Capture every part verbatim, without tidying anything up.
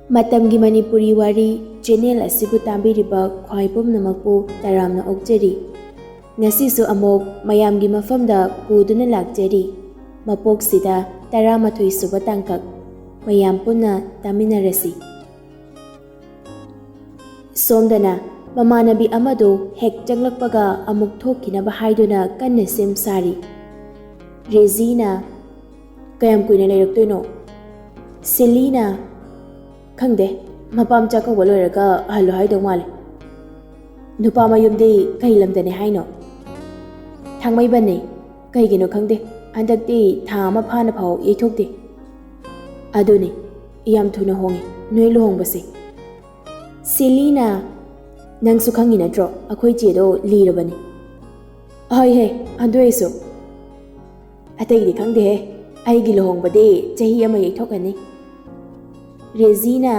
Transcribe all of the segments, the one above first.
ꯃꯇꯝꯒꯤ ꯃꯅꯤꯄꯨꯔꯤ ꯋꯥꯔꯤ ꯆꯦꯅꯦꯜ ꯑꯁꯤꯕꯨ ꯇꯥꯕꯤꯔꯤꯕ ꯈ꯭ꯋꯥꯏ ꯄꯨꯝꯅꯃꯛꯄꯨ ꯇꯔꯥꯝꯅ ꯑꯣꯛꯆꯔꯤ꯫ ꯉꯁꯤꯁꯨ ꯑꯃꯨꯛ ꯃꯌꯥꯝꯒꯤ ꯃꯐꯝꯗ ꯄꯨꯗꯨꯅ ꯂꯥꯛꯆꯔꯤ꯫ ꯃꯄꯣꯛꯁꯤꯗ ꯇꯔꯥꯃꯥꯊꯣꯏ ꯁꯨꯕ ꯇꯥꯡꯀꯛ꯫ ꯃꯌꯥꯝ ꯄꯨꯟꯅ ꯇꯥꯃꯤꯟꯅꯔꯁꯤ꯫ ꯁꯣꯝꯗꯅ ꯃꯃꯥꯟꯅꯕꯤ ꯑꯃꯗꯨ ꯍꯦꯛ ꯆꯪꯂꯛꯄꯒ ꯑꯃꯨꯛ ꯊꯣꯛꯈꯤꯅꯕ ꯍꯥꯏꯗꯨꯅ ꯀꯟꯅ ꯁꯦꯝ ꯁꯥꯔꯤ꯫ ꯔꯦꯖꯤꯅ, "ꯀꯌꯥꯝ ꯀꯨꯏꯅ ꯂꯩꯔꯛꯇꯣꯏꯅꯣ?" ꯁꯦꯂꯤꯅ, "ꯈꯪꯗꯦ, ꯃꯄꯥ ꯃꯆꯥ ꯀꯧꯕ ꯂꯣꯏꯔꯒ ꯍꯜꯂꯣ ꯍꯥꯏꯗꯧ ꯃꯥꯜꯂꯦ꯫" "ꯅꯨꯄꯥ ꯃꯌꯨꯝꯗꯤ ꯀꯩ ꯂꯝꯗꯅꯦ ꯍꯥꯏꯅꯣ?" "ꯊꯥꯡꯃꯩꯕꯟꯅꯦ꯫ ꯀꯩꯒꯤꯅꯣ ꯈꯪꯗꯦ, ꯍꯟꯗꯛꯇꯤ ꯊꯥ ꯑꯃ ꯐꯥꯅ ꯐꯥꯎ ꯌꯩꯊꯣꯛꯇꯦ꯫" "ꯑꯗꯨꯅꯤ, ꯌꯥꯝ ꯊꯨꯅ ꯍꯣꯡꯉꯦ ꯅꯣꯏ ꯂꯨꯍꯣꯡꯕꯁꯦ꯫" ꯁꯦꯂꯤꯅ, "ꯅꯪꯁꯨ ꯈꯪꯉꯤ ꯅꯠꯇ꯭ꯔꯣ, ꯑꯩꯈꯣꯏ ꯆꯦꯗꯣ ꯂꯤꯔꯕꯅꯤ꯫" "ꯍꯣꯏꯍꯦ, ꯑꯗꯨ ꯑꯣꯏꯁꯨ꯫" "ꯑꯇꯩꯗꯤ ꯈꯪꯗꯦꯍꯦ, ꯑꯩꯒꯤ ꯂꯨꯍꯣꯡꯕꯗꯤ ꯆꯍꯤ ꯑꯃ ꯌꯩꯊꯣꯛꯀꯅꯤ꯫" ꯔꯦꯖꯤꯅ,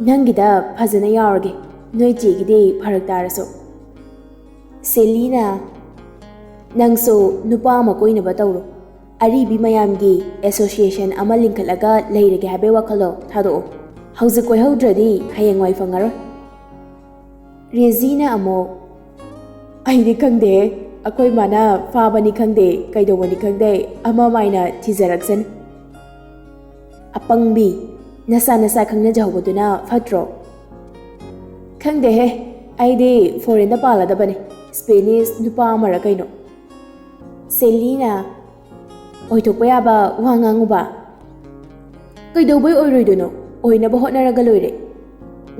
"ꯅꯪꯒꯤꯗ ꯐꯖꯅ ꯌꯥꯎꯔꯒꯦ, ꯅꯣꯏ ꯆꯦꯒꯤꯗꯤ ꯐꯔꯛ ꯇꯥꯔꯁꯨ꯫" ꯁꯦꯂꯤꯅ, "ꯅꯪꯁꯨ ꯅꯨꯄꯥ ꯑꯃ ꯀꯣꯏꯅꯕ ꯇꯧꯔꯣ꯫ ꯑꯔꯤꯕꯤ ꯃꯌꯥꯝꯒꯤ ꯑꯦꯁꯣꯁꯤꯌꯦꯁꯟ ꯑꯃ ꯂꯤꯡꯈꯠꯂꯒ ꯂꯩꯔꯒꯦ ꯍꯥꯏꯕꯒꯤ ꯋꯥꯈꯜꯗꯣ ꯊꯥꯗꯣꯛꯑꯣ꯫ ꯍꯧꯖꯤꯛ ꯀꯣꯏꯍꯧꯗ꯭ꯔꯗꯤ ꯍꯌꯦꯡꯋꯥꯏ ꯐꯪꯉꯔꯣꯏ꯫" ꯔꯦꯖꯤꯅ ꯑꯃꯨꯛ, "ꯑꯩꯗꯤ ꯈꯪꯗꯦꯍꯦ, ꯑꯩꯈꯣꯏ ꯃꯥꯅ ꯐꯥꯕꯅꯤ ꯈꯪꯗꯦ, ꯀꯩꯗꯧꯕꯅꯤ ꯈꯪꯗꯦ, ꯑꯃ ꯃꯥꯏꯅ ꯊꯤꯖꯔꯛꯁꯅꯤ꯫" "ꯑꯄꯪꯕꯤ, ꯅꯁꯥ ꯅꯁꯥ ꯈꯪꯅꯖꯍꯧꯕꯗꯨꯅ ꯐꯠꯇ꯭ꯔꯣ?" "ꯈꯪꯗꯦꯍꯦ, ꯑꯩꯗꯤ ꯐꯣꯔꯦꯟꯗ ꯄꯥꯜꯂꯗꯕꯅꯦ, ꯁ꯭ꯄꯦꯅꯤꯁ ꯅꯨꯄꯥ ꯑꯃꯔ ꯀꯩꯅꯣ꯫" ꯁꯦꯂꯤꯅ, "ꯑꯣꯏꯊꯣꯛꯄ ꯌꯥꯕ ꯋꯥ ꯉꯥꯡꯉꯨꯕ꯫" "ꯀꯩꯗꯧꯕꯩ ꯑꯣꯏꯔꯣꯏꯗꯣꯏꯅꯣ? ꯑꯣꯏꯅꯕ ꯍꯣꯠꯅꯔꯒ ꯂꯣꯏꯔꯦ꯫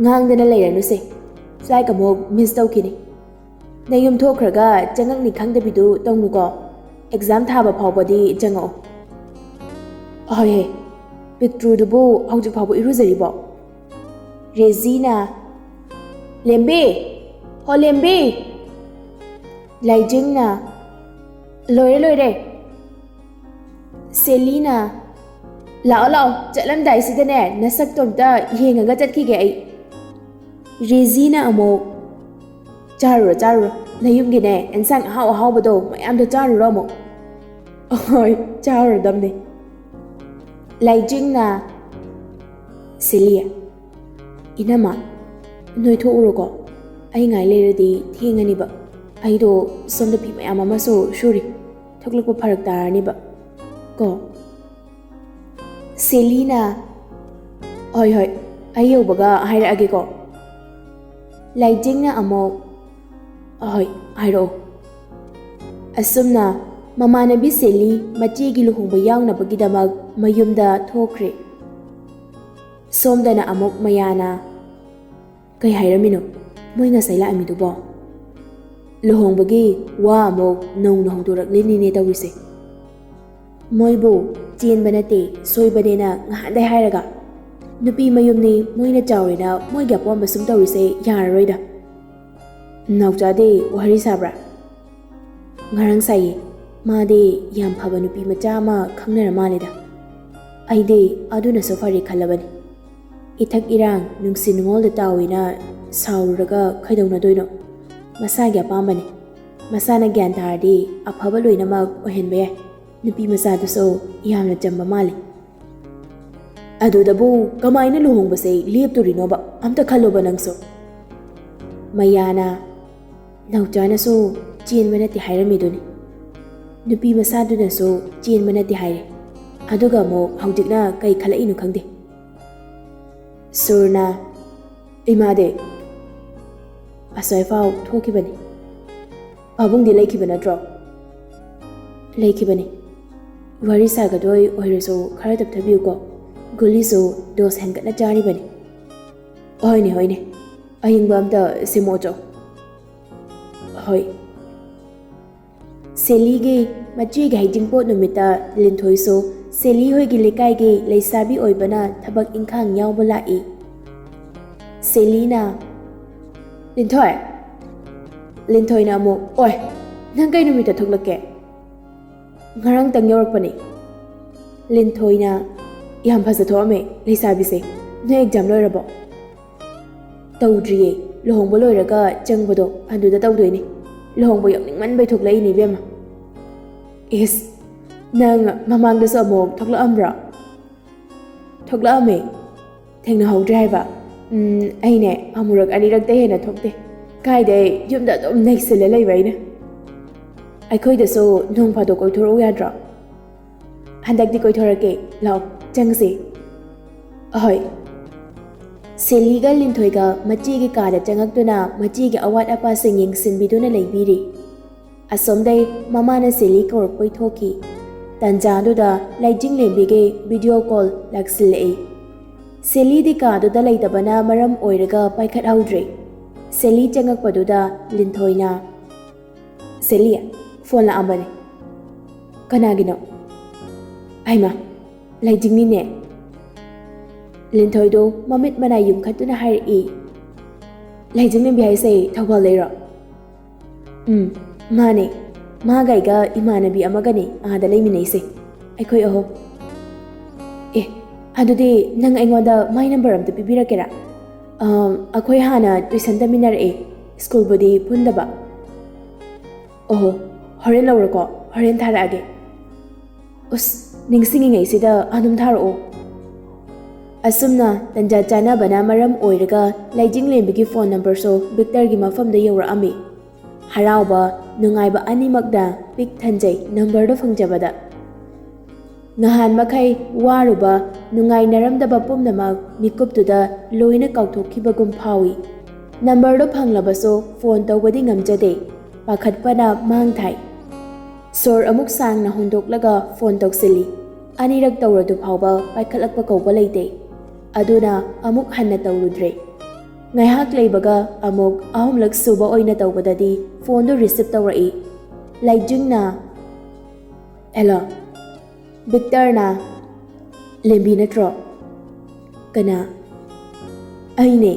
ꯉꯥꯡꯗꯅ ꯂꯩꯔꯅꯨꯁꯦ, ꯐ꯭ꯂꯥꯏꯠ ꯑꯃꯨꯛ ꯃꯤꯁ ꯇꯧꯈꯤꯅꯤ꯫ ꯅꯌꯨꯝ ꯊꯣꯛꯈ꯭ꯔꯒ ꯆꯪꯉꯛꯅꯤ ꯈꯪꯗꯕꯤꯗꯨ ꯇꯧꯅꯨꯀꯣ꯫ ꯑꯦꯛꯖꯥꯝ ꯊꯥꯕ ꯐꯥꯎꯕꯗꯤ ꯆꯪꯉꯛꯑꯣ꯫" "ꯑꯍꯣꯏꯍꯦ, ꯄꯤꯛꯇ꯭ꯔꯨꯗꯨꯕꯨ ꯍꯧꯖꯤꯛ ꯐꯥꯎꯕ ꯏꯔꯨꯖꯔꯤꯕꯣ?" ꯔꯦꯖꯤꯅ, "ꯂꯦꯝꯕꯤ! ꯍꯣ ꯂꯦꯝꯕꯤ!" ꯂꯥꯏꯖꯤꯡꯅ, "ꯂꯣꯏꯔꯦ, ꯂꯣꯏꯔꯦ꯫" ꯁꯦꯂꯤꯅ, "ꯂꯥꯛꯑꯣ, ꯂꯥꯛꯑꯣ, ꯆꯠꯂꯝꯗꯥꯏꯁꯤꯗꯅꯦ ꯅꯁꯛꯇꯣ ꯑꯝꯇ ꯌꯦꯡꯉꯒ ꯆꯠꯈꯤꯒꯦ ꯑꯩ꯫" ꯔꯦꯖꯤꯅ ꯑꯃꯨꯛ, "ꯆꯥꯔꯨꯔꯣ, ꯆꯥꯔꯨꯔꯣ, ꯅꯌꯨꯝꯒꯤꯅꯦ ꯑꯦꯟꯁꯥꯡ ꯑꯍꯥꯎ ꯑꯍꯥꯎꯕꯗꯣ ꯃꯌꯥꯝꯗꯣ ꯆꯥꯔꯨꯔꯣ ꯑꯃꯨꯛ꯫" "ꯑꯍꯣꯏ, ꯆꯥꯔꯨꯔꯗꯝꯅꯦ꯫" ꯂꯥꯏꯖꯤꯡꯅ, ꯁꯦꯂꯤ, ꯏꯅꯝꯃ, ꯅꯣꯏ ꯊꯣꯛꯎꯔꯣꯀꯣ꯫ ꯑꯩ ꯉꯥꯏ ꯂꯩꯔꯗꯤ ꯊꯦꯡꯉꯅꯤꯕ꯫ ꯑꯩꯗꯣ ꯁꯣꯝꯗ ꯐꯤ ꯃꯌꯥꯝ ꯑꯃꯁꯨ ꯁꯨꯔꯤ꯫ ꯊꯣꯛꯂꯛꯄ ꯐꯔꯛ ꯇꯥꯔꯅꯤꯕ꯫ ꯀꯣ꯫ ꯁꯦꯂꯤꯅ, "ꯍꯣꯏ, ꯍꯣꯏ, ꯑꯩ ꯌꯧꯕꯒ ꯍꯥꯏꯔꯛꯑꯒꯦꯀꯣ꯫" ꯂꯥꯏꯖꯦꯡꯅ ꯑꯃꯨꯛ, "ꯍꯣꯏ, ꯍꯥꯏꯔꯛꯑꯣ꯫" ꯑꯁꯨꯝꯅ ꯃꯃꯥꯟꯅꯕꯤ ꯁꯦꯂꯤ ꯃꯆꯦꯒꯤ ꯂꯨꯍꯣꯡꯕ ꯌꯥꯎꯅꯕꯒꯤꯗꯃꯛ ꯃꯌꯨꯝꯗ ꯊꯣꯛꯈ꯭ꯔꯦ꯫ ꯁꯣꯝꯗꯅ ꯑꯃꯨꯛ ꯃꯌꯥꯅ, "ꯀꯩ ꯍꯥꯏꯔꯝꯃꯤꯅꯣ ꯃꯣꯏ ꯉꯁꯥꯏ ꯂꯥꯛꯑꯝꯃꯤꯗꯨꯕꯣ? ꯂꯨꯍꯣꯡꯕꯒꯤ ꯋꯥ ꯑꯃꯨꯛ ꯅꯧꯅ ꯍꯧꯗꯣꯔꯛꯂꯤꯅꯤꯅꯦ ꯇꯧꯔꯤꯁꯦ꯫ ꯃꯣꯏꯕꯨ ꯆꯦꯟꯕ ꯅꯠꯇꯦ, ꯁꯣꯏꯕꯅꯦꯅ ꯉꯍꯥꯟꯗꯩ ꯍꯥꯏꯔꯒ꯫ ꯅꯨꯄꯤ ꯃꯌꯨꯝꯅꯤ, ꯃꯣꯏꯅ ꯆꯥꯎꯔꯦꯅ ꯃꯣꯏꯒꯤ ꯑꯄꯥꯝꯕ ꯁꯨꯝ ꯇꯧꯔꯤꯁꯦ ꯌꯥꯔꯔꯣꯏꯗ꯫" "ꯅꯥꯎꯆꯥꯗꯤ ꯋꯥꯔꯤ ꯁꯥꯕ꯭ꯔꯥ?" "ꯉꯔꯥꯡ ꯁꯥꯏꯌꯦ꯫ ꯃꯥꯗꯤ ꯌꯥꯝ ꯐꯕ ꯅꯨꯄꯤ ꯃꯆꯥ ꯑꯃ ꯈꯪꯅꯔ ꯃꯥꯜꯂꯦꯗ꯫ ꯑꯩꯗꯤ ꯑꯗꯨꯅꯁꯨ ꯐꯔꯦ ꯈꯜꯂꯕꯅꯤ꯫ ꯏꯊꯛ ꯏꯔꯥꯡ, ꯅꯨꯡꯁꯤ ꯅꯨꯡꯉꯣꯜꯗ ꯇꯥꯎꯏꯅ ꯁꯥꯎꯔꯨꯔꯒ ꯀꯩꯗꯧꯅꯗꯣꯏꯅꯣ? ꯃꯁꯥꯒꯤ ꯑꯄꯥꯝꯕꯅꯤ꯫ ꯃꯁꯥꯅ ꯒ꯭ꯌꯥꯟ ꯇꯥꯔꯗꯤ ꯑꯐꯕ ꯂꯣꯏꯅꯃꯛ ꯑꯣꯏꯍꯟꯕ ꯌꯥꯏ꯫ ꯅꯨꯄꯤ ꯃꯆꯥꯗꯨꯁꯨ ꯌꯥꯝꯅ ꯆꯝꯕ ꯃꯥꯜꯂꯤ꯫" "ꯑꯗꯨꯗꯕꯨ ꯀꯃꯥꯏꯅ ꯂꯨꯍꯣꯡꯕꯁꯦ ꯂꯦꯞꯇꯣꯔꯤꯅꯣꯕ? ꯑꯝꯇ ꯈꯜꯂꯣꯕ ꯅꯪꯁꯨ꯫" ꯃꯌꯥꯅ, "ꯅꯥꯎꯆꯥꯅꯁꯨ ꯆꯦꯟꯕ ꯅꯠꯇꯦ ꯍꯥꯏꯔꯝꯃꯤꯗꯨꯅꯤ꯫ ꯅꯨꯄꯤ ꯃꯆꯥꯗꯨꯅꯁꯨ ꯆꯦꯟꯕ ꯅꯠꯇꯦ ꯍꯥꯏꯔꯦ꯫ ꯑꯗꯨꯒ ꯑꯃꯨꯛ ꯍꯧꯖꯤꯛꯅ ꯀꯩ ꯈꯜꯂꯛꯏꯅꯣ ꯈꯪꯗꯦ꯫" ꯁꯨꯔꯅ, "ꯏꯃꯥꯗꯤ?" "ꯑꯁ꯭ꯋꯥꯏꯐꯥꯎ ꯊꯣꯛꯈꯤꯕꯅꯤ꯫" "ꯄꯥꯕꯨꯡꯗꯤ ꯂꯩꯈꯤꯕ ꯅꯠꯇ꯭ꯔꯣ?" "ꯂꯩꯈꯤꯕꯅꯤ꯫" "ꯋꯥꯔꯤ ꯁꯥꯒꯗꯣꯏ ꯑꯣꯏꯔꯁꯨ ꯈꯔ ꯇꯞꯊꯕꯤꯌꯨꯀꯣ꯫ ꯒꯨꯂꯤꯁꯨ ꯗꯣꯁ ꯍꯦꯟꯒꯠꯅ ꯆꯥꯔꯤꯕꯅꯤ꯫" "ꯍꯣꯏꯅꯦ, ꯍꯣꯏꯅꯦ꯫ ꯑꯌꯤꯡꯕ ꯑꯝꯇ ꯁꯦꯝꯃꯛꯑꯣꯆꯣ꯫" "ꯍꯣꯏ꯫" ꯁꯦꯂꯤꯒꯤ ꯃꯆꯦꯒꯤ ꯍꯩꯖꯤꯡꯄꯣꯠ ꯅꯨꯃꯤꯠꯇ ꯂꯤꯟꯊꯣꯏꯁꯨ ꯁꯦꯂꯤ ꯍꯣꯏꯒꯤ ꯂꯩꯀꯥꯏꯒꯤ ꯂꯩꯁꯥꯕꯤ ꯑꯣꯏꯕꯅ ꯊꯕꯛ ꯏꯪꯈꯥꯡ ꯌꯥꯎꯕ ꯂꯥꯛꯏ꯫ ꯁꯦꯂꯤꯅ, "ꯂꯤꯟꯊꯣꯏ!" ꯂꯤꯟꯊꯣꯏꯅ ꯑꯃꯨꯛ, "ꯑꯣꯏ, ꯅꯪ ꯀꯩ ꯅꯨꯃꯤꯠꯇ ꯊꯣꯛꯂꯛꯀꯦ?" "ꯉꯔꯥꯡꯇꯪ ꯌꯧꯔꯛꯄꯅꯦ꯫" ꯂꯤꯟꯊꯣꯏꯅ, "ꯌꯥꯝ ꯐꯖ ꯊꯣꯛꯑꯝꯃꯦ ꯂꯩꯁꯥꯕꯤꯁꯦ꯫ ꯅꯣꯏ ꯑꯦꯛꯖꯥꯝ ꯂꯣꯏꯔꯕꯣ?" "ꯇꯧꯗ꯭ꯔꯤꯌꯦ꯫ ꯂꯨꯍꯣꯡꯕ ꯂꯣꯏꯔꯒ ꯆꯪꯕꯗꯣ ꯑꯗꯨꯗ ꯇꯧꯗꯣꯏꯅꯦ꯫ ꯂꯨꯍꯣꯡꯕ ꯌꯥꯎꯅꯤꯡꯃꯟꯕꯩ ꯊꯣꯛꯂꯛꯏꯅꯦ ꯏꯕꯦꯝꯃ꯫" "ꯏꯁ, ꯅꯪ ꯃꯃꯥꯡꯗꯁꯨ ꯑꯃꯨꯛ ꯊꯣꯛꯂꯛꯑꯝꯕ꯭ꯔꯣ?" "ꯊꯣꯛꯂꯛꯑꯝꯃꯦ꯫ ꯊꯦꯡꯅꯍꯧꯗ꯭ꯔꯦ ꯍꯥꯏꯕ? ꯎꯝ, ꯑꯩꯅꯦ ꯑꯃꯨꯔꯛ ꯑꯅꯤꯔꯛꯇꯩ ꯍꯦꯟꯅ ꯊꯣꯛꯇꯦ꯫ ꯀꯥꯏꯗꯩ, ꯌꯨꯝꯗ ꯑꯗꯨꯝ ꯅꯩꯁꯤꯜꯂ ꯂꯩꯕ ꯑꯩꯅ꯫ ꯑꯩꯈꯣꯏꯗꯁꯨ ꯅꯣꯡ ꯐꯥꯗꯣꯛ ꯀꯣꯏꯊꯣꯔꯛꯎ ꯌꯥꯗ꯭ꯔꯣ? ꯍꯟꯗꯛꯇꯤ ꯀꯣꯏꯊꯣꯔꯛꯀꯦ꯫ ꯂꯥꯛꯑꯣ, ꯆꯪꯁꯦ꯫ ꯑꯍꯣꯏ꯫ ꯁꯦꯂꯤꯒ ꯂꯤꯟꯊꯣꯏꯒ ꯃꯆꯦꯒꯤ ꯀꯥꯗ ꯆꯪꯉꯛꯇꯨꯅ ꯃꯆꯦꯒꯤ ꯑꯋꯥꯠ ꯑꯄꯥꯁꯤꯡ ꯌꯦꯡꯁꯤꯟꯕꯤꯗꯨꯅ ꯂꯩꯕꯤꯔꯤ꯫ ꯑꯁꯣꯝꯗꯩ ꯃꯃꯥꯅ ꯁꯦꯂꯤ ꯀꯧꯔꯛꯄꯩ ꯊꯣꯛꯈꯤ꯫ ꯇꯟꯖꯥꯗꯨꯗ ꯂꯩꯖꯤꯡꯂꯦꯝꯕꯤꯒꯤ ꯚꯤꯗꯤꯑꯣ ꯀꯣꯜ ꯂꯥꯛꯁꯤꯜꯂꯛꯏ꯫ ꯁꯦꯂꯤꯗꯤ ꯀꯥꯗꯨꯗ ꯂꯩꯇꯕꯅ ꯃꯔꯝ ꯑꯣꯏꯔꯒ ꯄꯥꯏꯈꯠꯍꯧꯗ꯭ꯔꯦ꯫ ꯁꯦꯂꯤ ꯆꯪꯉꯛꯄꯗꯨꯗ ꯂꯤꯟꯊꯣꯏꯅ, "ꯁꯦꯂꯤ, ꯐꯣꯟ ꯂꯥꯛꯑꯝꯕꯅꯦ꯫" "ꯀꯅꯥꯒꯤꯅꯣ?" "ꯍꯩꯃꯥ, ꯂꯩꯖꯤꯡꯅꯤꯅꯦ꯫" ꯂꯤꯟꯊꯣꯏꯗꯣ ꯃꯃꯤꯠ ꯃꯅꯥꯏ ꯌꯨꯝꯈꯠꯇꯨꯅ ꯍꯥꯏꯔꯛꯏ꯫ "ꯂꯩꯖꯤꯡꯂꯦꯝꯕꯤ ꯍꯥꯏꯁꯦ ꯊꯧꯕꯥꯜꯗꯩꯔꯣ?" "ꯎꯝ, ꯃꯥꯅꯦ꯫ ꯃꯥꯒ ꯑꯩꯒ ꯏꯃꯥꯟꯅꯕꯤ ꯑꯃꯒꯅꯦ ꯑꯥꯗ ꯂꯩꯃꯤꯟꯅꯩꯁꯦ, ꯑꯩꯈꯣꯏ ꯑꯍꯨꯝ꯫" "ꯑꯦ, ꯑꯗꯨꯗꯤ ꯅꯪ ꯑꯩꯉꯣꯟꯗ ꯃꯥꯏ ꯅꯝꯕꯔ ꯑꯝꯇ ꯄꯤꯕꯤꯔꯛꯀꯦꯔꯥ? ꯑꯝ, ꯑꯩꯈꯣꯏ ꯍꯥꯟꯅ ꯇꯨꯏꯁꯟ ꯇꯝꯃꯤꯟꯅꯔꯛꯑꯦ, ꯁ꯭ꯀꯨꯜꯕꯨꯗꯤ ꯄꯨꯟꯗꯕ꯫" "ꯑꯣꯍꯣ, ꯍꯣꯔꯦꯟ ꯂꯧꯔꯣꯀꯣ, ꯍꯣꯔꯦꯟ ꯊꯥꯔꯛꯑꯒꯦ꯫" "ꯎꯁ, ꯅꯤꯡꯁꯤꯡꯉꯤꯉꯩꯁꯤꯗ ꯑꯗꯨꯝ ꯊꯥꯔꯛꯑꯣ꯫" ꯑꯁꯨꯝꯅ ꯇꯟꯖꯥ ꯆꯥꯅꯕꯅ ꯃꯔꯝ ꯑꯣꯏꯔꯒ ꯂꯩꯖꯤꯡꯂꯦꯝꯕꯤꯒꯤ ꯐꯣꯟ ꯅꯝꯕꯔꯁꯨ ꯚꯤꯛꯇꯔꯒꯤ ꯃꯐꯝꯗ ꯌꯧꯔꯛꯑꯝꯃꯤ꯫ ꯍꯔꯥꯎꯕ, ꯅꯨꯡꯉꯥꯏꯕ ꯑꯅꯤꯃꯛꯅ ꯄꯤꯛ ꯊꯟꯖꯩ ꯅꯝꯕꯔꯗꯣ ꯐꯪꯖꯕꯗ꯫ ꯅꯍꯥꯟ ꯃꯈꯩ ꯋꯥꯔꯨꯕ, ꯅꯨꯡꯉꯥꯏꯅꯔꯝꯗꯕ ꯄꯨꯝꯅꯃꯛ ꯃꯤꯀꯨꯞꯇꯨꯗ ꯂꯣꯏꯅ ꯀꯥꯎꯊꯣꯛꯈꯤꯕꯒꯨꯝ ꯐꯥꯎꯏ꯫ ꯅꯝꯕꯔꯗꯣ ꯐꯪꯂꯕꯁꯨ ꯐꯣꯟ ꯇꯧꯕꯗꯤ ꯉꯝꯖꯗꯦ꯫ ꯄꯥꯈꯠꯄꯅ ꯃꯥꯡ ꯊꯥꯏ꯫ ꯁꯣꯔ ꯑꯃꯨꯛ ꯁꯥꯡꯅ ꯍꯣꯟꯗꯣꯛꯂꯒ ꯐꯣꯟ ꯇꯧꯁꯤꯜꯂꯤ꯫ ꯑꯅꯤꯔꯛ ꯇꯧꯔꯗꯨ ꯐꯥꯎꯕ ꯄꯥꯏꯈꯠꯂꯛꯄ ꯀꯧꯕ ꯂꯩꯇꯦ꯫ ꯑꯗꯨꯅ ꯑꯃꯨꯛ ꯍꯟꯅ ꯇꯧꯔꯨꯗ꯭ꯔꯦ꯫ ꯉꯥꯏꯍꯥꯛ ꯂꯩꯕꯒ ꯑꯃꯨꯛ ꯑꯍꯨꯝꯂꯛ ꯁꯨꯕ ꯑꯣꯏꯅ ꯇꯧꯕꯗꯗꯤ ꯐꯣꯟꯗꯨ ꯔꯤꯁꯤꯞ ꯇꯧꯔꯛꯏ꯫ ꯂꯩꯖꯤꯡꯅ, "ꯍꯦꯜꯂꯣ, ꯚꯤꯛꯇꯔꯅ?" "ꯂꯦꯝꯕꯤ ꯅꯠꯇ꯭ꯔꯣ?" "ꯀꯅꯥ?" "ꯑꯩꯅꯦ꯫"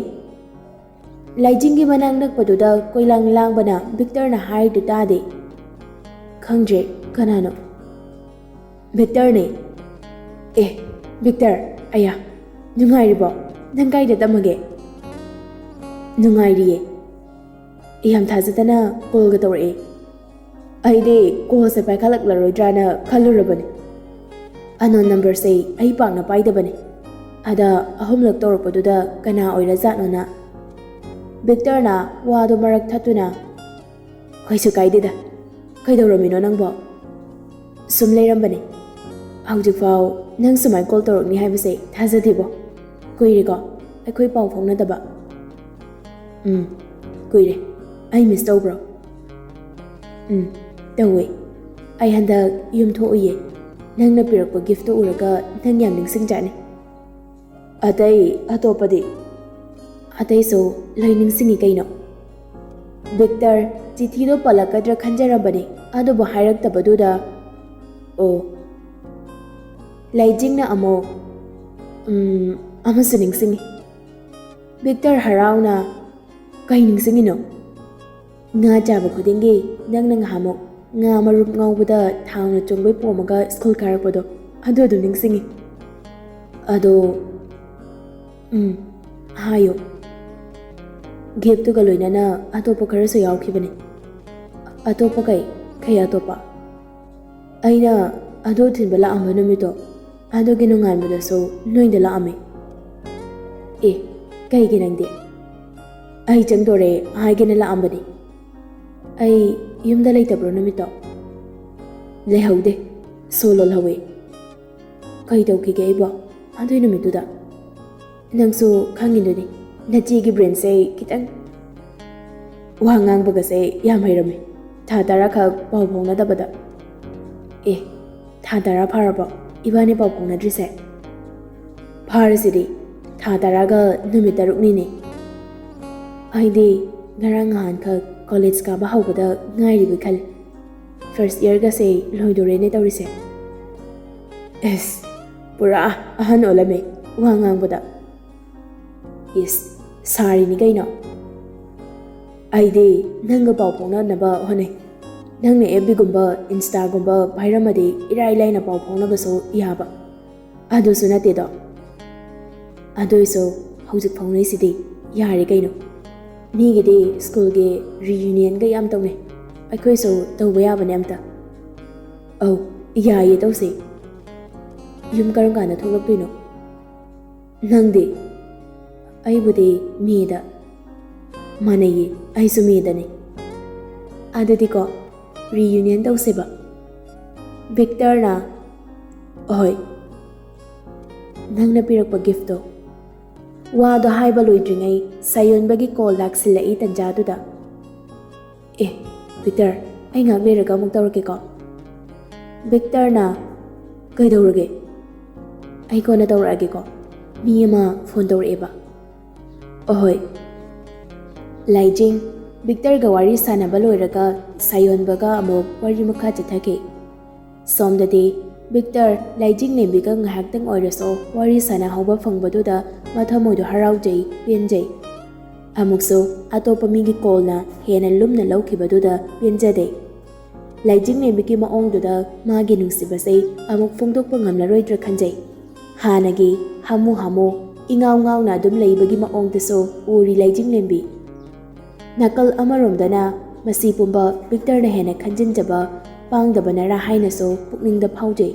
ꯂꯩꯖꯤꯡꯒꯤ ꯃꯅꯥꯛ ꯅꯛꯄꯗꯨꯗ ꯀꯣꯏꯂꯥꯡ ꯂꯥꯡꯕꯅ ꯚꯤꯛꯇꯔꯅ ꯍꯥꯏꯔꯤꯗꯨ ꯇꯥꯗꯦ꯫ "ꯈꯪꯗ꯭ꯔꯦ, ꯀꯅꯥꯅꯣ?" "ꯚꯤꯛꯇꯔꯅꯦ꯫" "ꯑꯦ, ꯚꯤꯛꯇꯔ, ꯑꯌꯥ, ꯅꯨꯡꯉꯥꯏꯔꯤꯕꯣ? ꯅꯪ ꯀꯥꯏꯗ ꯇꯝꯃꯒꯦ?" "ꯅꯨꯡꯉꯥꯏꯔꯤꯌꯦ꯫" ꯌꯥꯝ ꯊꯥꯖꯗꯅ ꯀꯣꯜꯒ ꯇꯧꯔꯛꯑꯦ꯫ ꯑꯩꯗꯤ ꯀꯣꯜꯁꯦ ꯄꯥꯏꯈꯠꯂꯛꯂꯔꯣꯏꯗ꯭ꯔꯥꯅ ꯈꯜꯂꯨꯔꯕꯅꯦ꯫ ꯑꯟꯅꯣꯟ ꯅꯝꯕꯔꯁꯦ ꯑꯩ ꯄꯥꯛꯅ ꯄꯥꯏꯗꯕꯅꯦ꯫ ꯑꯗ ꯑꯍꯨꯝꯂꯛ ꯇꯧꯔꯛꯄꯗꯨꯗ ꯀꯅꯥ ꯑꯣꯏꯔꯖꯥꯠꯅꯣꯅ꯫ ꯕꯤꯛꯇꯔꯅ ꯋꯥꯗꯣ ꯃꯔꯛ ꯊꯠꯇꯨꯅ, "ꯀꯩꯁꯨ ꯀꯥꯏꯗꯦꯗ꯫ ꯀꯩꯗꯧꯔꯝꯃꯤꯅꯣ ꯅꯪꯕꯣ? ꯁꯨꯝ ꯂꯩꯔꯝꯕꯅꯦ꯫ ꯍꯧꯖꯤꯛꯐꯥꯎ ꯅꯪ ꯁꯨꯃꯥꯏ ꯀꯣꯜ ꯇꯧꯔꯛꯅꯤ ꯍꯥꯏꯕꯁꯦ ꯊꯥꯖꯗꯦꯕꯣ꯫ ꯀꯨꯏꯔꯦꯀꯣ ꯑꯩꯈꯣꯏ ꯄꯥꯎ ꯐꯥꯎꯅꯗꯕ?" "ꯎꯝ, ꯀꯨꯏꯔꯦ꯫ ꯑꯩ ꯃꯤꯁ ꯇꯧꯕ꯭ꯔꯣ?" "ꯎꯝ, ꯇꯧꯋꯦ꯫ ꯑꯩ ꯍꯟꯗꯛ ꯌꯨꯝ ꯊꯣꯛꯎꯏꯌꯦ꯫ ꯅꯪꯅ ꯄꯤꯔꯛꯄ ꯒꯤꯐꯇꯣ ꯎꯔꯒ ꯅꯪ ꯌꯥꯝ ꯅꯤꯡꯁꯤꯡꯖꯥꯠꯅꯤ꯫ ꯑꯇꯩ ꯑꯇꯣꯞꯄꯗꯤ?" "ꯑꯇꯩꯁꯨ ꯂꯣꯏ ꯅꯤꯡꯁꯤꯡꯉꯤ ꯀꯩꯅꯣ꯫" ꯕꯤꯛꯇꯔ ꯆꯤꯊꯤꯗꯣ ꯄꯜꯂꯛꯀꯗ꯭ꯔꯥ ꯈꯟꯖꯔꯝꯕꯅꯤ, ꯑꯗꯨꯕꯨ ꯍꯥꯏꯔꯛꯇꯕꯗꯨꯗ, "ꯑꯣ꯫" ꯂꯩꯖꯤꯡꯅ ꯑꯃꯨꯛ, "ꯎꯝ, ꯑꯃꯁꯨ ꯅꯤꯡꯁꯤꯡꯉꯤ꯫" ꯕꯤꯛꯇꯔ ꯍꯔꯥꯎꯅ, "ꯀꯩ ꯅꯤꯡꯁꯤꯡꯉꯤꯅꯣ?" "ꯉꯥ ꯆꯥꯕ ꯈꯨꯗꯤꯡꯒꯤ ꯅꯪꯅ ꯉꯍꯥꯟꯃꯨꯛ ꯉꯥ ꯃꯔꯨꯝ ꯉꯧꯕꯗ ꯊꯥꯎꯅ ꯆꯣꯡꯕꯩ ꯄꯣꯝꯃꯒ ꯁ꯭ꯀꯨꯜ ꯀꯥꯔꯛꯄꯗꯣ, ꯑꯗꯨ ꯑꯗꯨꯝ ꯅꯤꯡꯁꯤꯡꯉꯤ꯫" "ꯑꯗꯣ, ꯎꯝ, ꯍꯥꯏꯌꯣ꯫" "ꯒꯤꯐꯇꯨꯒ ꯂꯣꯏꯅꯅ ꯑꯇꯣꯞꯄ ꯈꯔꯁꯨ ꯌꯥꯎꯈꯤꯕꯅꯤ꯫" "ꯑꯇꯣꯞꯄ ꯀꯩ? ꯀꯩ ꯑꯇꯣꯞꯄ?" "ꯑꯩꯅ ꯑꯗꯨ ꯊꯤꯟꯕ ꯂꯥꯛꯑꯝꯕ ꯅꯨꯃꯤꯠꯇꯣ, ꯑꯗꯨꯒꯤ ꯅꯣꯡꯉꯥꯟꯕꯗꯁꯨ ꯅꯣꯏꯗ ꯂꯥꯛꯑꯝꯃꯤ꯫" "ꯑꯦ, ꯀꯩꯒꯤ ꯅꯪꯗꯤ?" "ꯑꯩ ꯆꯪꯗꯣꯔꯦ ꯍꯥꯏꯒꯦꯅ ꯂꯥꯛꯑꯝꯕꯅꯤ꯫" "ꯑꯩ ꯌꯨꯝꯗ ꯂꯩꯇꯕ꯭ꯔꯣ ꯅꯨꯃꯤꯠꯇꯣ?" "ꯂꯩꯍꯧꯗꯦ, ꯁꯣ ꯂꯣꯜꯍꯧꯋꯦ꯫" "ꯀꯩ ꯇꯧꯈꯤꯒꯦ ꯑꯩꯕꯣ ꯑꯗꯨꯏ ꯅꯨꯃꯤꯠꯇꯨꯗ?" "ꯅꯪꯁꯨ ꯈꯪꯉꯤꯗꯨꯅꯤ, ꯅꯆꯦꯒꯤ ꯕ꯭ꯔꯦꯟꯁꯦ ꯈꯤꯇꯪ꯫ ꯋꯥ ꯉꯥꯡꯕꯒꯁꯦ ꯌꯥꯝ ꯍꯩꯔꯝꯃꯤ, ꯊꯥ ꯇꯔꯥꯈꯛ ꯄꯥꯎ ꯐꯥꯎꯅꯗꯕꯗ꯫" "ꯑꯦ, ꯊꯥ ꯇꯔꯥ ꯐꯥꯔꯕꯣ ꯏꯕꯥꯅꯤ ꯄꯥꯎ ꯐꯥꯎꯅꯗ꯭ꯔꯤꯁꯦ?" "ꯐꯥꯔꯁꯤꯗꯤ, ꯊꯥ ꯇꯔꯥꯒ ꯅꯨꯃꯤꯠ ꯇꯔꯨꯛꯅꯤꯅꯦ꯫" "ꯑꯩꯗꯤ ꯉꯔꯥꯡ ꯅꯍꯥꯟꯈꯛ ꯀꯣꯂꯦꯖ ꯀꯥꯕ ꯍꯧꯕꯗ ꯉꯥꯏꯔꯤꯕꯣꯏ ꯈꯜꯂꯤ꯫ ꯐꯥꯔꯁ ꯏꯌꯔꯒꯁꯦ ꯂꯣꯏꯗꯣꯔꯦꯅꯦ ꯇꯧꯔꯤꯁꯦ꯫" ꯑꯦꯁ, ꯄꯨꯔꯥ ꯑꯍꯟ ꯑꯣꯜꯂꯝꯃꯦ ꯋꯥ ꯉꯥꯡꯕꯗ꯫ "ꯏꯁ, ꯁꯥꯔꯤꯅꯤ ꯀꯩꯅꯣ꯫ ꯑꯩꯗꯤ ꯅꯪꯒ ꯄꯥꯎ ꯐꯥꯎꯅꯅꯕ ꯍꯣꯠꯅꯩ꯫ ꯅꯪꯅ ꯑꯦꯐ ꯕꯤꯒꯨꯝꯕ, ꯏꯟꯁꯇꯥꯒꯨꯝꯕ ꯄꯥꯏꯔꯝꯃꯗꯤ ꯏꯔꯥꯏ ꯂꯥꯏꯅ ꯄꯥꯎ ꯐꯥꯎꯅꯕꯁꯨ ꯌꯥꯕ꯫ ꯑꯗꯨꯁꯨ ꯅꯠꯇꯦꯗꯣ꯫ ꯑꯗꯨꯏꯁꯨ ꯍꯧꯖꯤꯛ ꯐꯥꯎꯅꯩꯁꯤꯗꯤ ꯌꯥꯔꯦ ꯀꯩꯅꯣ꯫ ꯃꯤꯒꯤꯗꯤ ꯁ꯭ꯀꯨꯜꯒꯤ ꯔꯤꯌꯨꯅꯤꯌꯟꯒ ꯌꯥꯝ ꯇꯧꯅꯩ꯫ ꯑꯩꯈꯣꯏꯁꯨ ꯇꯧꯕ ꯌꯥꯕꯅꯦ ꯑꯝꯇ꯫" "ꯑꯧ, ꯌꯥꯏꯌꯦ, ꯇꯧꯁꯦ꯫ ꯌꯨꯝ ꯀꯔꯝ ꯀꯥꯟꯗ ꯊꯣꯛꯂꯛꯇꯣꯏꯅꯣ?" ꯅꯪꯗꯤ? ꯑꯩꯕꯨꯗꯤ ꯃꯦꯗ꯫ ꯃꯥꯟꯅꯩꯌꯦ, ꯑꯩꯁꯨ ꯃꯦꯗꯅꯤ꯫ ꯑꯗꯨꯗꯤꯀꯣ, ꯔꯤꯌꯨꯅꯤꯌꯟ ꯇꯧꯁꯦꯕ꯫ ꯚꯤꯛꯇꯔꯅ, "ꯑꯍꯣꯏ, ꯅꯪꯅ ꯄꯤꯔꯛꯄ ꯒꯤꯐꯇꯣ꯫" ꯋꯥꯗꯣ ꯍꯥꯏꯕ ꯂꯣꯏꯗ꯭ꯔꯤꯉꯩ ꯁꯥꯌꯣꯟꯕꯒꯤ ꯀꯣꯜ ꯂꯥꯛꯁꯤꯜꯂꯛꯏ ꯇꯟꯖꯥꯗꯨꯗ꯫ "ꯑꯦ, ꯚꯤꯛꯇꯔ, ꯑꯩ ꯉꯥꯏꯍꯥꯛ ꯂꯩꯔꯒ ꯑꯃꯨꯛ ꯇꯧꯔꯛꯀꯦꯀꯣ꯫" ꯚꯤꯛꯇꯔꯅ, "ꯀꯩꯗꯧꯔꯒꯦ?" "ꯑꯩ ꯀꯣꯟꯅ ꯇꯧꯔꯛꯑꯒꯦꯀꯣ, ꯃꯤ ꯑꯃ ꯐꯣꯟ ꯇꯧꯔꯛꯑꯦꯕ꯫" "ꯑꯍꯣꯏ꯫" ꯂꯥꯏꯖꯤꯡ ꯚꯤꯛꯇꯔꯒ ꯋꯥꯔꯤ ꯁꯥꯟꯅꯕ ꯂꯣꯏꯔꯒ ꯁꯥꯌꯣꯟꯕꯒ ꯑꯃꯨꯛ ꯋꯥꯔꯤ ꯃꯈꯥ ꯆꯠꯊꯈꯤ꯫ ꯁꯣꯝꯗꯗꯤ ꯚꯤꯛꯇꯔ ꯂꯥꯏꯖꯤꯡ ꯂꯦꯝꯕꯤꯒ ꯉꯥꯏꯍꯥꯛꯇꯪ ꯑꯣꯏꯔꯁꯨ ꯋꯥꯔꯤ ꯁꯥꯟꯅꯍꯧꯕ ꯐꯪꯕꯗꯨꯗ ꯃꯊꯃꯣꯏꯗꯣ ꯍꯔꯥꯎꯖꯩ, ꯄꯦꯟꯖꯩ꯫ ꯑꯃꯨꯛꯁꯨ ꯑꯇꯣꯞꯄ ꯃꯤꯒꯤ ꯀꯣꯜꯅ ꯍꯦꯟꯅ ꯂꯨꯝꯅ ꯂꯧꯈꯤꯕꯗꯨꯗ ꯄꯦꯟꯖꯗꯦ꯫ ꯂꯥꯏꯖꯤꯡ ꯂꯦꯝꯕꯤꯒꯤ ꯃꯑꯣꯡꯗꯨꯗ ꯃꯥꯒꯤ ꯅꯨꯡꯁꯤꯕꯁꯦ ꯑꯃꯨꯛ ꯐꯣꯡꯗꯣꯛꯄ ꯉꯝꯂꯔꯣꯏꯗ꯭ꯔꯥ ꯈꯟꯖꯩ꯫ ꯍꯥꯟꯅꯒꯤ ꯍꯥꯃꯨ ꯍꯥꯃꯨ, ꯏꯉꯥꯎ ꯉꯥꯎꯅ ꯑꯗꯨꯝ ꯂꯩꯕꯒꯤ ꯃꯑꯣꯡꯗꯨꯁꯨ ꯎꯔꯤ ꯂꯥꯏꯖꯤꯡ ꯂꯦꯝꯕꯤ꯫ ꯅꯥꯀꯜ ꯑꯃꯔꯣꯝꯗꯅ ꯃꯁꯤ ꯄꯨꯝꯕ ꯚꯤꯛꯇꯔꯅ ꯍꯦꯟꯅ ꯈꯟꯖꯤꯟꯖꯕ ꯄꯥꯡꯗꯕꯅꯔꯥ ꯍꯥꯏꯅꯁꯨ ꯄꯨꯛꯅꯤꯡꯗ ꯐꯥꯎꯖꯩ꯫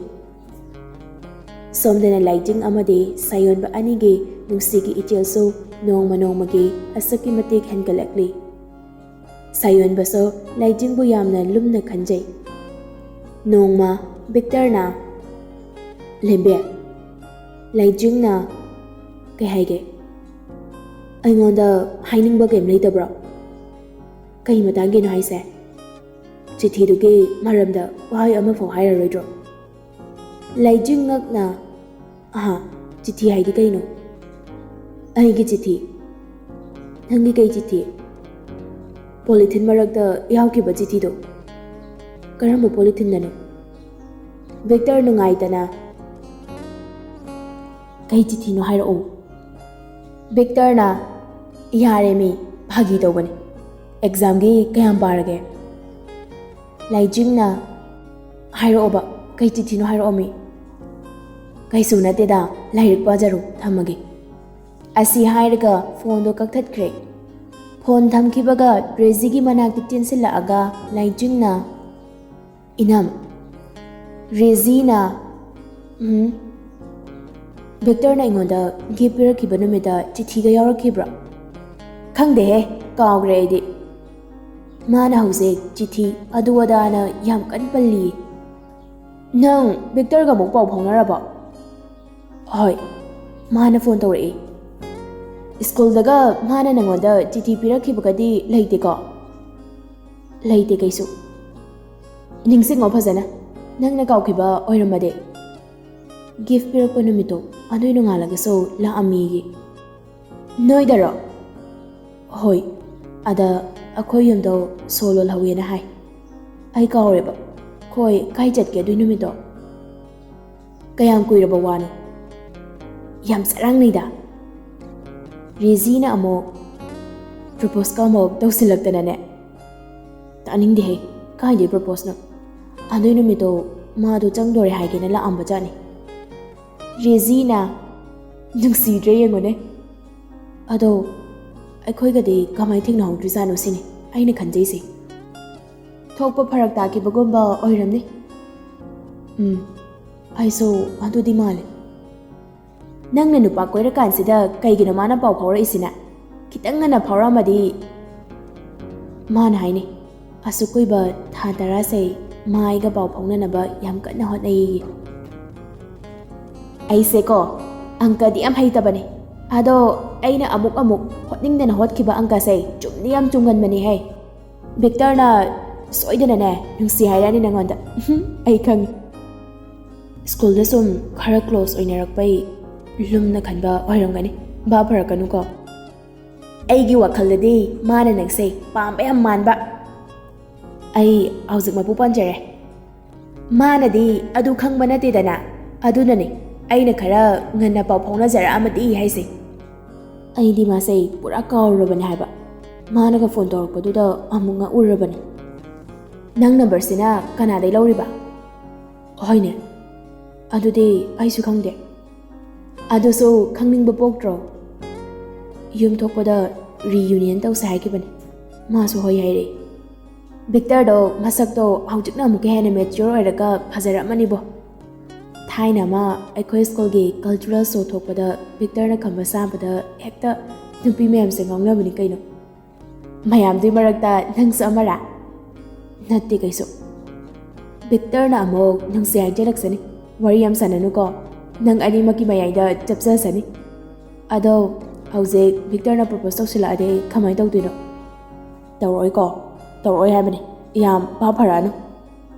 ꯁꯣꯝꯗꯅ ꯂꯥꯏꯖꯤꯡ ꯑꯃꯗꯤ ꯁꯥꯌꯣꯟꯕ ꯑꯅꯤꯒꯤ ꯅꯨꯡꯁꯤꯒꯤ ꯏꯆꯦꯜꯁꯨ ꯅꯣꯡꯃ ꯅꯣꯡꯃꯒꯤ ꯑꯁꯨꯛꯀꯤ ꯃꯇꯤꯛ ꯍꯦꯟꯒꯠꯂꯛꯂꯤ꯫ ꯁꯥꯌꯣꯟꯕꯁꯨ ꯂꯥꯏꯖꯤꯡꯕꯨ ꯌꯥꯝꯅ ꯂꯨꯝꯅ ꯈꯟꯖꯩ꯫ ꯅꯣꯡꯃ ꯚꯤꯛꯇꯔꯅ, "ꯂꯦꯝꯕꯤ, ꯂꯥꯏꯖꯤꯡꯅ ꯀꯩ ꯍꯥꯏꯒꯦ? ꯑꯩꯉꯣꯟꯗ ꯍꯥꯏꯅꯤꯡꯕ ꯀꯩꯝ ꯂꯩꯇꯕ꯭ꯔꯣ? ꯀꯩ ꯃꯇꯥꯡꯒꯤꯅꯣ ꯍꯥꯏꯁꯦ? ꯆꯤꯊꯤꯗꯨꯒꯤ ꯃꯔꯝꯗ ꯋꯥꯍꯩ ꯑꯃꯐꯥꯎ ꯍꯥꯏꯔꯔꯣꯏꯗ꯭ꯔꯣ?" ꯂꯥꯏꯖꯤꯡ ꯉꯛꯅ, "ꯑꯍꯥ, ꯆꯤꯊꯤ ꯍꯥꯏꯗꯤ ꯀꯩꯅꯣ?" "ꯑꯩꯒꯤ ꯆꯤꯊꯤ꯫" "ꯅꯪꯒꯤ ꯀꯩ ꯆꯤꯊꯤ?" "ꯄꯣꯂꯤꯊꯤꯟ ꯃꯔꯛꯇ ꯌꯥꯎꯈꯤꯕ ꯆꯤꯊꯤꯗꯣ꯫" "ꯀꯔꯝꯕ ꯄꯣꯂꯤꯊꯤꯟꯗꯅꯣ?" ꯚꯤꯛꯇꯔ ꯅꯨꯡꯉꯥꯏꯇꯅ, "ꯀꯩ ꯆꯤꯊꯤꯅꯣ ꯍꯥꯏꯔꯛꯑꯣ꯫" ꯚꯤꯛꯇꯔꯅ, "ꯌꯥꯔꯦ ꯃꯤ, ꯐꯥꯒꯤ ꯇꯧꯕꯅꯤ꯫ ꯑꯦꯛꯖꯥꯝꯒꯤ ꯀꯌꯥꯝ ꯄꯥꯔꯒꯦ?" ꯂꯥꯏꯖꯤꯡꯅ, "ꯍꯥꯏꯔꯛꯑꯣꯕ, ꯀꯩ ꯆꯤꯊꯤꯅꯣ ꯍꯥꯏꯔꯛꯑꯣ ꯃꯤ꯫" "ꯀꯩꯁꯨ ꯅꯠꯇꯦꯗ, ꯂꯥꯏꯔꯤꯛ ꯄꯥꯖꯔꯣ, ꯊꯝꯃꯒꯦ꯫" ꯑꯁꯤ ꯍꯥꯏꯔꯒ ꯐꯣꯟꯗꯣ ꯀꯛꯊꯠꯈ꯭ꯔꯦ꯫ ꯐꯣꯟ ꯊꯝꯈꯤꯕꯒ ꯔꯦꯖꯤꯒꯤ ꯃꯅꯥꯛꯇ ꯆꯦꯟꯁꯤꯜꯂꯛꯑꯒ ꯂꯥꯏꯖꯤꯡꯅ, "ꯏꯅꯝ꯫" ꯔꯦꯖꯤꯅ, "ꯎꯝ?" ꯚꯤꯛꯇꯔꯅ ꯑꯩꯉꯣꯟꯗ ꯒꯤꯐ ꯄꯤꯔꯛꯈꯤꯕ ꯅꯨꯃꯤꯠꯇ ꯆꯤꯊꯤꯒ ꯌꯥꯎꯔꯛꯈꯤꯕ꯭ꯔꯣ? ꯈꯪꯗꯦꯍꯦ, ꯀꯥꯎꯈ꯭ꯔꯦ ꯑꯩꯗꯤ꯫ ꯃꯥꯅ ꯍꯧꯖꯤꯛ ꯆꯤꯊꯤ ꯑꯗꯨ ꯑꯗꯥꯅ ꯌꯥꯝ ꯀꯟꯅ ꯄꯜꯂꯤ꯫ ꯅꯪ ꯚꯤꯛꯇꯔꯒ ꯑꯃꯨꯛ ꯄꯥꯎ ꯐꯥꯎꯅꯔꯕꯣ? ꯍꯣꯏ, ꯃꯥꯅ ꯐꯣꯟ ꯇꯧꯔꯛꯏ꯫ ꯁ꯭ꯀꯨꯜꯗꯒ ꯃꯥꯅ ꯅꯪꯉꯣꯟꯗ ꯆꯤꯊꯤ ꯄꯤꯔꯛꯈꯤꯕꯒꯗꯤ ꯂꯩꯇꯦꯀꯣ? ꯂꯩꯇꯦ ꯀꯩꯁꯨ꯫ ꯅꯤꯡꯁꯤꯡꯉꯣ ꯐꯖꯅ, ꯅꯪꯅ ꯀꯥꯎꯈꯤꯕ ꯑꯣꯏꯔꯝꯃꯗꯤ꯫ ꯒꯤꯐ ꯄꯤꯔꯛꯄ ꯅꯨꯃꯤꯠꯇꯣ ꯑꯗꯨꯏ ꯅꯣꯡꯉꯥꯜꯂꯒꯁꯨ ꯂꯥꯛꯑꯝꯃꯤꯌꯦ꯫ ꯅꯣꯏꯗꯔꯣ? ꯍꯣꯏ, ꯑꯗ ꯑꯩꯈꯣꯏ ꯌꯨꯝꯗꯣ ꯁꯣ ꯂꯣꯜꯍꯧꯋꯦꯅ ꯍꯥꯏ꯫ ꯑꯩ ꯀꯥꯎꯔꯦꯕ꯫ ꯈꯣꯏ ꯀꯥꯏ ꯆꯠꯀꯦ ꯑꯗꯨꯏ ꯅꯨꯃꯤꯠꯇꯣ? ꯀꯌꯥꯝ ꯀꯨꯏꯔꯕ ꯋꯥꯅꯣ? ꯌꯥꯝ ꯆꯔꯥꯡꯅꯩꯗ꯫ ꯔꯦꯖꯤꯅ ꯑꯃꯨꯛ ꯄ꯭ꯔꯣꯄꯣꯁꯀ ꯑꯃꯨꯛ ꯇꯧꯁꯤꯜꯂꯛꯇꯅꯅꯦ꯫ ꯇꯥꯅꯤꯡꯗꯦꯍꯦ, ꯀꯥꯏꯗꯩ ꯄ꯭ꯔꯣꯄꯣꯁꯅꯣ? ꯑꯗꯨꯏ ꯅꯨꯃꯤꯠꯇꯣ ꯃꯥꯗꯣ ꯆꯪꯗꯣꯔꯦ ꯍꯥꯏꯒꯦꯅ ꯂꯥꯛꯑꯝꯕꯖꯥꯠꯅꯤ꯫ ꯔꯦꯖꯤꯅ ꯅꯨꯡꯁꯤꯗ꯭ꯔꯦ ꯌꯦꯡꯉꯨꯅꯦ꯫ ꯑꯗꯣ ꯑꯩꯈꯣꯏꯒꯗꯤ ꯀꯃꯥꯏ ꯊꯦꯡꯅꯍꯧꯗ꯭ꯔꯤꯖꯥꯠꯅꯣ ꯁꯤꯅꯤ ꯑꯩꯅ ꯈꯟꯖꯩꯁꯦ꯫ ꯊꯣꯛꯄ ꯐꯔꯛ ꯇꯥꯈꯤꯕꯒꯨꯝꯕ ꯑꯣꯏꯔꯝꯅꯤ꯫ ꯎꯝ, ꯑꯩꯁꯨ ꯑꯗꯨꯗꯤ ꯃꯥꯜꯂꯦ꯫ ꯅꯪꯅ ꯅꯨꯄꯥ ꯀꯣꯏꯔꯀꯥꯟꯁꯤꯗ ꯀꯩꯒꯤꯅꯣ ꯃꯥꯅ ꯄꯥꯎ ꯐꯥꯎꯔꯛꯏꯁꯤꯅ? ꯈꯤꯇꯪ ꯉꯟꯅ ꯐꯥꯎꯔꯛꯑꯝꯃꯗꯤ꯫ ꯃꯥꯅ ꯍꯥꯏꯅꯤ, ꯑꯁꯨꯛ ꯀꯨꯏꯕ ꯊꯥ ꯇꯔꯥꯁꯦ ꯃꯥ ꯑꯩꯒ ꯄꯥꯎ ꯐꯥꯎꯅꯅꯕ ꯌꯥꯝ ꯀꯟꯅ ꯍꯣꯠꯅꯩꯌꯦ꯫ ꯑꯩꯁꯦꯀꯣ, ꯑꯪꯀꯗꯤ ꯌꯥꯝ ꯍꯩꯇꯕꯅꯦ꯫ ꯑꯗꯣ ꯑꯩꯅ ꯑꯃꯨꯛ ꯑꯃꯨꯛ ꯍꯣꯠꯅꯤꯡꯗꯅ ꯍꯣꯠꯈꯤꯕ ꯑꯪꯀꯁꯦ ꯆꯨꯝꯗꯤ ꯌꯥꯝ ꯆꯨꯝꯒꯟꯕꯅꯦꯍꯦ꯫ ꯚꯤꯛꯇꯔꯅ ꯁꯣꯏꯗꯅꯅꯦ ꯅꯨꯡꯁꯤ ꯍꯥꯏꯔꯛꯑꯅꯤ ꯅꯪꯉꯣꯟꯗ꯫ ꯑꯩ ꯈꯪꯉꯤ꯫ ꯁ꯭ꯀꯨꯜꯗ ꯁꯨꯝ ꯈꯔ ꯀ꯭ꯂꯣꯁ ꯑꯣꯏꯅꯔꯛꯄꯩ ꯂꯨꯝꯅ ꯈꯟꯕ ꯑꯣꯏꯔꯝꯒꯅꯤ꯫ ꯚꯥꯞ ꯐꯔꯛꯀꯅꯨꯀꯣ꯫ ꯑꯩꯒꯤ ꯋꯥꯈꯜꯗꯗꯤ ꯃꯥꯅ ꯅꯪꯁꯦ ꯄꯥꯝꯕ ꯌꯥꯝ ꯃꯥꯟꯕ꯫ ꯑꯩ ꯍꯧꯖꯤꯛ ꯃꯄꯨ ꯄꯥꯟꯖꯔꯦ꯫ ꯃꯥꯅꯗꯤ ꯑꯗꯨ ꯈꯪꯕ ꯅꯠꯇꯦꯗꯅ, ꯑꯗꯨꯅꯅꯦ ꯑꯩꯅ ꯈꯔ ꯉꯟꯅ ꯄꯥꯎ ꯐꯥꯎꯅꯖꯔꯛꯑꯝꯃꯗꯤ ꯍꯥꯏꯁꯦ꯫ ꯑꯩꯗꯤ ꯃꯥꯁꯦ ꯄꯨꯔꯥ ꯀꯥꯎꯔꯨꯔꯕꯅꯦ ꯍꯥꯏꯕ꯫ ꯃꯥꯅꯒ ꯐꯣꯟ ꯇꯧꯔꯛꯄꯗꯨꯗ ꯑꯃꯨꯛ ꯉꯛꯎꯔꯕꯅꯦ꯫ ꯅꯪ ꯅꯝꯕꯔꯁꯤꯅ ꯀꯅꯥꯗꯩ ꯂꯧꯔꯤꯕ? ꯍꯣꯏꯅꯦ, ꯑꯗꯨꯗꯤ ꯑꯩꯁꯨ ꯈꯪꯗꯦ꯫ ꯑꯗꯨꯁꯨ ꯈꯪꯅꯤꯡꯕ ꯄꯣꯛꯇ꯭ꯔꯣ? ꯌꯨꯝ ꯊꯣꯛꯄꯗ ꯔꯤꯌꯨꯅꯤꯌꯟ ꯇꯧꯁꯦ ꯍꯥꯏꯈꯤꯕꯅꯦ꯫ ꯃꯥꯁꯨ ꯍꯣꯏ ꯍꯥꯏꯔꯛꯏ꯫ ꯚꯤꯛꯇꯔꯗꯣ ꯃꯁꯛꯇꯣ ꯍꯧꯖꯤꯛꯅ ꯑꯃꯨꯛꯀ ꯍꯦꯟꯅ ꯃꯦꯆ꯭ꯌꯣꯔ ꯑꯣꯏꯔꯒ ꯐꯖꯔꯛꯑꯃꯅꯤꯕꯣ꯫ ꯊꯥꯏꯅ ꯑꯃ ꯑꯩꯈꯣꯏ ꯁ꯭ꯀꯨꯜꯒꯤ ꯀꯜꯆꯔꯦꯜ ꯁꯣ ꯊꯣꯛꯄꯗ ꯚꯤꯛꯇꯔꯅ ꯈꯝꯕ ꯁꯥꯕꯗ ꯍꯦꯛꯇ ꯅꯨꯄꯤ ꯃꯌꯥꯝꯁꯦ ꯉꯥꯎꯅꯕꯅꯤ ꯀꯩꯅꯣ꯫ ꯃꯌꯥꯝꯗꯨꯒꯤ ꯃꯔꯛꯇ ꯅꯪꯁꯨ ꯑꯃꯔꯥ? ꯅꯠꯇꯦ ꯀꯩꯁꯨ꯫ ꯚꯤꯛꯇꯔꯅ ꯑꯃꯨꯛ ꯅꯨꯡꯁꯤ ꯍꯥꯏꯖꯜꯂꯛꯁꯅꯤ꯫ ꯋꯥꯔꯤ ꯌꯥꯝ ꯁꯥꯟꯅꯅꯨꯀꯣ, ꯅꯪ ꯑꯅꯤꯃꯛꯀꯤ ꯃꯌꯥꯏꯗ ꯆꯞꯆꯁꯅꯤ꯫ ꯑꯗꯣ ꯍꯧꯖꯤꯛ ꯚꯤꯛꯇꯔꯅ ꯄ꯭ꯔꯣꯄꯣꯁ ꯇꯧꯁꯤꯜꯂꯛꯑꯗꯤ ꯀꯃꯥꯏꯅ ꯇꯧꯗꯣꯏꯅꯣ? ꯇꯧꯔꯛꯑꯣꯏꯀꯣ? ꯇꯧꯔꯛꯑꯣꯏ ꯍꯥꯏꯕꯅꯤ꯫ ꯌꯥꯝ ꯚꯥꯞ ꯐꯔꯛꯑꯅꯨ꯫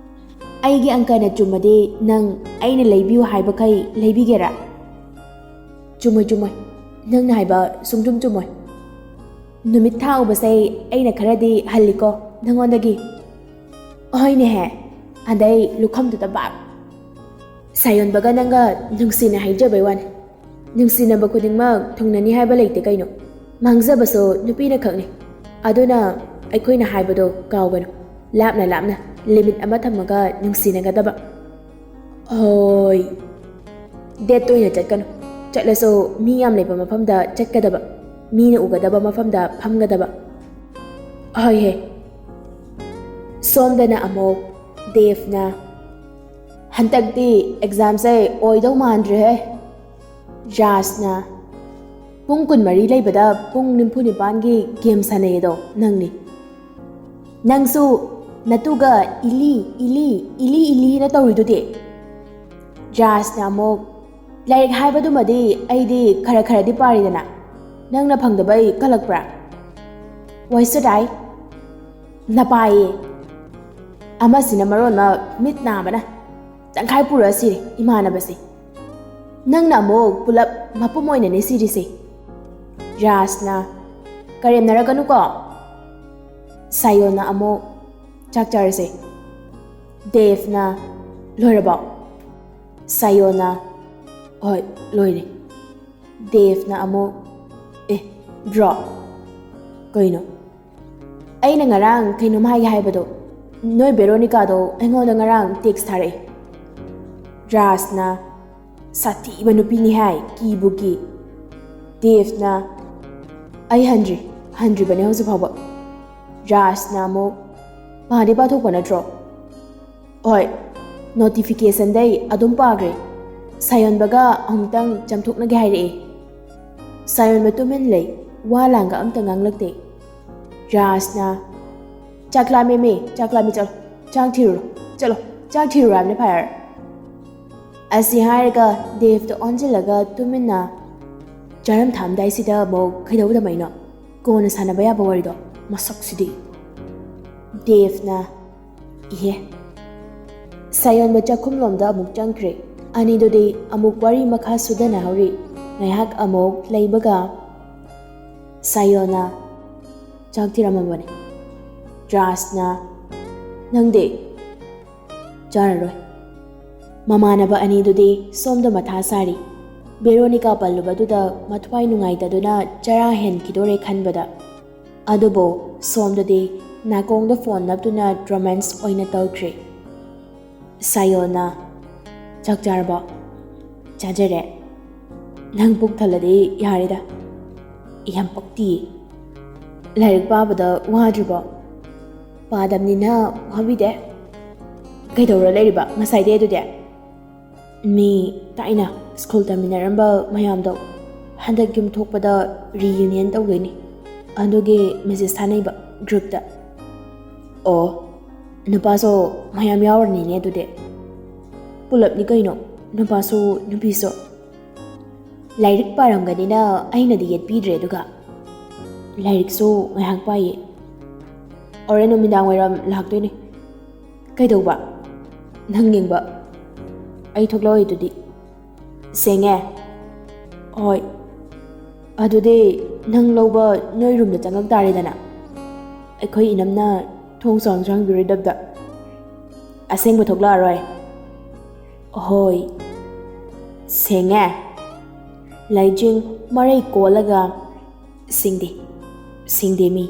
ꯑꯩꯒꯤ ꯑꯪꯀꯅ ꯆꯨꯝꯃꯗꯤ ꯅꯪ ꯑꯩꯅ ꯂꯩꯕꯤꯌꯨ ꯍꯥꯏꯕꯈꯩ ꯂꯩꯕꯤꯒꯦꯔꯥ? ꯆꯨꯝꯃꯣꯏ, ꯆꯨꯝꯃꯣꯏ꯫ ꯅꯪꯅ ꯍꯥꯏꯕ ꯁꯨꯡꯆꯨꯝ ꯆꯨꯝꯃꯣꯏ꯫ ꯅꯨꯃꯤꯠ ꯊꯥ ꯎꯕꯁꯦ ꯑꯩꯅ ꯈꯔꯗꯤ ꯍꯜꯂꯤꯀꯣ ꯅꯪꯉꯣꯟꯗꯒꯤ꯫ ꯍꯣꯏꯅꯦꯍꯦ, ꯑꯗꯩ ꯂꯨꯈꯝꯗꯨꯗ ꯕꯥꯛ꯫ ꯁꯥꯌꯣꯟꯕꯒ ꯅꯪꯒ ꯅꯨꯡꯁꯤꯅ ꯍꯥꯏꯖꯕꯩ ꯋꯥꯅꯤ꯫ ꯅꯨꯡꯁꯤꯅꯕ ꯈꯨꯗꯤꯡꯃꯛ ꯊꯨꯡꯅꯅꯤ ꯍꯥꯏꯕ ꯂꯩꯇꯦ ꯀꯩꯅꯣ꯫ ꯃꯥꯡꯖꯕꯁꯨ ꯅꯨꯄꯤꯅ ꯈꯛꯅꯤ꯫ ꯑꯗꯨꯅ ꯑꯩꯈꯣꯏꯅ ꯍꯥꯏꯕꯗꯣ ꯀꯥꯎꯒꯅꯨ꯫ ꯂꯥꯞꯅ ꯂꯥꯞꯅ ꯂꯤꯃꯤꯠ ꯑꯃ ꯊꯝꯃꯒ ꯅꯨꯡꯁꯤꯅꯒꯗꯕ꯫ ꯍꯣꯏ꯫ ꯗꯦꯠ ꯇꯣꯏꯅ ꯆꯠꯀꯅꯨ꯫ ꯆꯠꯂꯁꯨ ꯃꯤ ꯌꯥꯝ ꯂꯩꯕ ꯃꯐꯝꯗ ꯆꯠꯀꯗꯕ꯫ ꯃꯤꯅ ꯎꯒꯗꯕ ꯃꯐꯝꯗ ꯐꯝꯒꯗꯕ꯫ ꯍꯣꯏꯍꯦ꯫ ꯁꯣꯝꯗꯅ ꯑꯃꯨꯛ ꯗꯦꯚꯅ, "ꯍꯟꯗꯛꯇꯤ ꯑꯦꯛꯖꯥꯝꯁꯦ ꯑꯣꯏꯗꯧ ꯃꯥꯟꯗ꯭ꯔꯦꯍꯦ"꯫ ꯔꯥꯖꯅ, "ꯄꯨꯡ ꯀꯨꯟꯃꯔꯤ ꯂꯩꯕꯗ ꯄꯨꯡ ꯅꯤꯐꯨ ꯅꯤꯄꯥꯟꯒꯤ ꯒꯦꯝ ꯁꯥꯟꯅꯩ ꯑꯗꯣ ꯅꯪꯅꯤ꯫ ꯅꯪꯁꯨ ꯅꯇꯨꯒ ꯏꯂꯤ, ꯏꯂꯤ, ꯏꯂꯤ, ꯏꯂꯤꯅ ꯇꯧꯔꯤꯗꯨꯗꯤ"꯫ ꯔꯥꯖꯅ ꯑꯃꯨꯛ, "ꯂꯥꯏꯔꯤꯛ ꯍꯥꯏꯕꯗꯨꯃꯗꯤ ꯑꯩꯗꯤ ꯈꯔ ꯈꯔꯗꯤ ꯄꯥꯔꯤꯗꯅ, ꯅꯪꯅ ꯐꯪꯗꯕꯩ ꯀꯜꯂꯛꯄ꯭ꯔꯥ?" ꯋꯥꯏꯁꯗꯥꯏ꯫ ꯅꯄꯥꯏꯌꯦ꯫ ꯑꯃꯁꯤꯅ ꯃꯔꯣꯟ ꯑꯃ ꯃꯤꯠ ꯅꯥꯕꯅ ꯇꯪꯈꯥꯏ ꯄꯨꯔ ꯁꯤꯔꯦ, ꯏꯃꯥꯟꯅꯕꯁꯦ꯫ ꯅꯪꯅ ꯑꯃꯨꯛ ꯄꯨꯂꯞ ꯃꯄꯨꯝ ꯑꯣꯏꯅꯅꯦ ꯁꯤꯔꯤꯁꯦ꯫ ꯔꯥꯖꯅ, "ꯀꯔꯦꯝꯅꯔꯛꯀꯅꯨꯀꯣ"꯫ ꯁꯥꯌꯣꯅ ꯑꯃꯨꯛ, "ꯆꯥꯛ ꯆꯥꯔꯁꯦ"꯫ ꯗꯦꯚꯅ, "ꯂꯣꯏꯔꯕꯣ?" ꯁꯥꯌꯣꯅ, "ꯍꯣꯏ, ꯂꯣꯏꯔꯦ"꯫ ꯗꯦꯚꯅ ꯑꯃꯨꯛ, "ꯑꯦ, ꯕ꯭ꯔꯣ, ꯀꯩꯅꯣ? ꯑꯩꯅ ꯉꯔꯥꯡ ꯀꯩꯅꯣꯝ ꯍꯥꯏꯒꯦ ꯍꯥꯏꯕꯗꯣ, ꯅꯣꯏ ꯚꯦꯔꯣꯅꯤꯀꯥꯗꯣ ꯑꯩꯉꯣꯟꯗ ꯉꯔꯥꯡ ꯇꯦꯛꯁ ꯊꯥꯔꯛꯑꯦ"꯫ ꯔꯥꯖꯅ, "ꯁꯥꯊꯤꯕ ꯅꯨꯄꯤꯅꯤ ꯍꯥꯏ, ꯀꯤꯕꯨ ꯀꯤ"꯫ ꯗꯦꯚꯅ, "ꯑꯩ ꯍꯟꯗ꯭ꯔꯤ, ꯍꯟꯗ꯭ꯔꯤꯕꯅꯦ ꯍꯧꯖꯤꯛ ꯐꯥꯎꯕ"꯫ ꯔꯥꯖꯅ ꯑꯃꯨꯛ, "ꯄꯥꯗꯤ ꯄꯥꯊꯣꯛꯄ ꯅꯠꯇ꯭ꯔꯣ?" "ꯍꯣꯏ, ꯅꯣꯇꯤꯐꯤꯀꯦꯁꯟꯗꯩ ꯑꯗꯨꯝ ꯄꯥꯈ꯭ꯔꯦ꯫ ꯁꯥꯌꯣꯟꯕꯒ ꯑꯃꯨꯛꯇꯪ ꯆꯝꯊꯣꯛꯅꯒꯦ ꯍꯥꯏꯔꯛꯑꯦ꯫ ꯁꯥꯌꯣꯟꯕ ꯇꯨꯃꯤꯟ ꯂꯩ, ꯋꯥ ꯂꯥꯡꯒ ꯑꯝꯇ ꯉꯥꯡꯂꯛꯇꯦ꯫ ꯔꯥꯖꯅ, "ꯆꯥꯛ ꯂꯥꯝꯃꯦꯃꯦ, ꯆꯥꯛ ꯂꯥꯝꯃꯦ, ꯆꯠꯂꯣ, ꯆꯥꯛ ꯊꯤꯔꯨꯔꯣ, ꯆꯠꯂꯣ, ꯆꯥꯛ ꯊꯤꯔꯨꯔꯣ ꯍꯥꯏꯕꯅ ꯐꯔꯦ꯫" ꯑꯁꯤ ꯍꯥꯏꯔꯒ ꯗꯦꯕꯇ ꯑꯣꯟꯁꯤꯜꯂꯒ ꯇꯨꯃꯤꯟꯅ, "ꯆꯥꯔꯝ ꯊꯛꯑꯝꯗꯥꯏꯁꯤꯗ ꯑꯃꯨꯛ ꯀꯩꯗꯧꯗꯕꯩꯅꯣ? ꯀꯣꯟꯅ ꯁꯥꯟꯅꯕ ꯌꯥꯕ ꯋꯥꯔꯤꯗꯣ, ꯃꯁꯛꯁꯤꯗꯤ꯫" ꯗꯦꯕꯅ, "ꯏꯍꯦ꯫" ꯁꯥꯌꯣꯟꯕ ꯆꯥꯛꯈꯨꯝꯂꯣꯝꯗ ꯑꯃꯨꯛ ꯆꯪꯈ꯭ꯔꯦ꯫ ꯑꯅꯤꯗꯨꯗꯤ ꯑꯃꯨꯛ ꯋꯥꯔꯤ ꯃꯈꯥ ꯁꯨꯗꯅꯍꯧꯔꯤ꯫ ꯉꯥꯏꯍꯥꯛ ꯑꯃꯨꯛ ꯂꯩꯕꯒ ꯁꯥꯌꯣꯟꯅ, "ꯆꯥꯛ ꯊꯤꯔꯝꯃꯕꯅꯦ꯫" ꯔꯥꯖꯅ, "ꯅꯪꯗꯤ?" "ꯆꯥꯔꯔꯣꯏ꯫" ꯃꯃꯥꯟꯅꯕ ꯑꯅꯤꯗꯨꯗꯤ ꯁꯣꯝꯗ ꯃꯊꯥ ꯁꯥꯔꯤ꯫ ꯕꯦꯔꯣꯅꯤꯀꯥ ꯄꯜꯂꯨꯕꯗꯨꯗ ꯃꯊ꯭ꯋꯥꯏ ꯅꯨꯡꯉꯥꯏꯇꯗꯨꯅ ꯆꯔꯥ ꯍꯦꯟꯈꯤꯗꯣꯔꯦ ꯈꯟꯕꯗ꯫ ꯑꯗꯨꯕꯨ ꯁꯣꯝꯗꯗꯤ ꯅꯥꯀꯣꯡꯗ ꯐꯣꯟ ꯅꯞꯇꯨꯅ ꯔꯣꯃꯥꯟꯁ ꯑꯣꯏꯅ ꯇꯧꯈ꯭ꯔꯦ꯫ ꯁꯥꯌꯣꯟꯅ, "ꯆꯥꯛ ꯆꯥꯔꯕꯣ?" "ꯆꯥꯖꯔꯦ꯫ ꯅꯪ ꯄꯨꯛ ꯊꯜꯂꯗꯤ ꯌꯥꯔꯦꯗ꯫" "ꯌꯥꯝ ꯄꯛꯇꯤꯌꯦ꯫ ꯂꯥꯏꯔꯤꯛ ꯄꯥꯕꯗ ꯋꯥꯗ꯭ꯔꯤꯕꯣ?" "ꯄꯥꯗꯕꯅꯤꯅ ꯋꯥꯕꯤꯗꯦ꯫ ꯀꯩꯗꯧꯔ ꯂꯩꯔꯤꯕ ꯉꯁꯥꯏꯗꯩ ꯑꯗꯨꯗꯤ?" "ꯃꯤ ꯊꯥꯏꯅ ꯁ꯭ꯀꯨꯜ ꯇꯝꯃꯤꯟꯅꯔꯝꯕ ꯃꯌꯥꯝꯗꯣ ꯍꯟꯗꯛ ꯌꯨꯝ ꯊꯣꯛꯄꯗ ꯔꯤꯌꯨꯅꯤꯌꯟ ꯇꯧꯗꯣꯏꯅꯤ꯫ ꯑꯗꯨꯒꯤ ꯃꯦꯁꯦꯖ ꯊꯥꯅꯩꯕ ꯒ꯭ꯔꯨꯞꯇ꯫" "ꯑꯣ, ꯅꯨꯄꯥꯁꯨ ꯃꯌꯥꯝ ꯌꯥꯎꯔꯅꯤꯅꯦ ꯑꯗꯨꯗꯤ꯫" "ꯄꯨꯂꯞꯅꯤ ꯀꯩꯅꯣ, ꯅꯨꯄꯥꯁꯨ ꯅꯨꯄꯤꯁꯨ꯫" "ꯂꯥꯏꯔꯤꯛ ꯄꯥꯔꯝꯒꯅꯤꯅ ꯑꯩꯅꯗꯤ ꯌꯦꯠꯄꯤꯗ꯭ꯔꯦ, ꯑꯗꯨꯒ ꯂꯥꯏꯔꯤꯛꯁꯨ ꯉꯥꯏꯍꯥꯛ ꯄꯥꯏꯌꯦ꯫" "ꯍꯣꯔꯦꯟ ꯅꯨꯃꯤꯗꯥꯡ ꯋꯥꯏꯔꯝ ꯂꯥꯛꯇꯣꯏꯅꯦ꯫" "ꯀꯩꯗꯧꯕ?" "ꯅꯪ ꯌꯦꯡꯕ꯫ ꯑꯩ ꯊꯣꯛꯂꯛꯑꯣꯏꯗꯨꯗꯤ꯫" "ꯁꯦꯡꯉꯦ?" "ꯍꯣꯏ꯫" "ꯑꯗꯨꯗꯤ ꯅꯪ ꯂꯧꯕ ꯅꯣꯏ ꯔꯨꯝꯗ ꯆꯪꯉꯛ ꯇꯥꯔꯦꯗꯅ, ꯑꯩꯈꯣꯏ ꯏꯅꯝꯅ ꯊꯣꯡ ꯆꯥꯎꯅ ꯆꯪꯕꯤꯔꯣꯏꯗꯕꯗ꯫" "ꯑꯁꯦꯡꯕ ꯊꯣꯛꯂꯛꯑꯔꯣꯏ?" "ꯍꯣꯏ꯫" "ꯁꯦꯡꯉꯦ?" ꯂꯥꯏꯖꯤꯡ ꯃꯔꯩ ꯀꯣꯜꯂꯒ, "ꯁꯦꯡꯗꯦ, ꯁꯦꯡꯗꯦ ꯃꯤ꯫"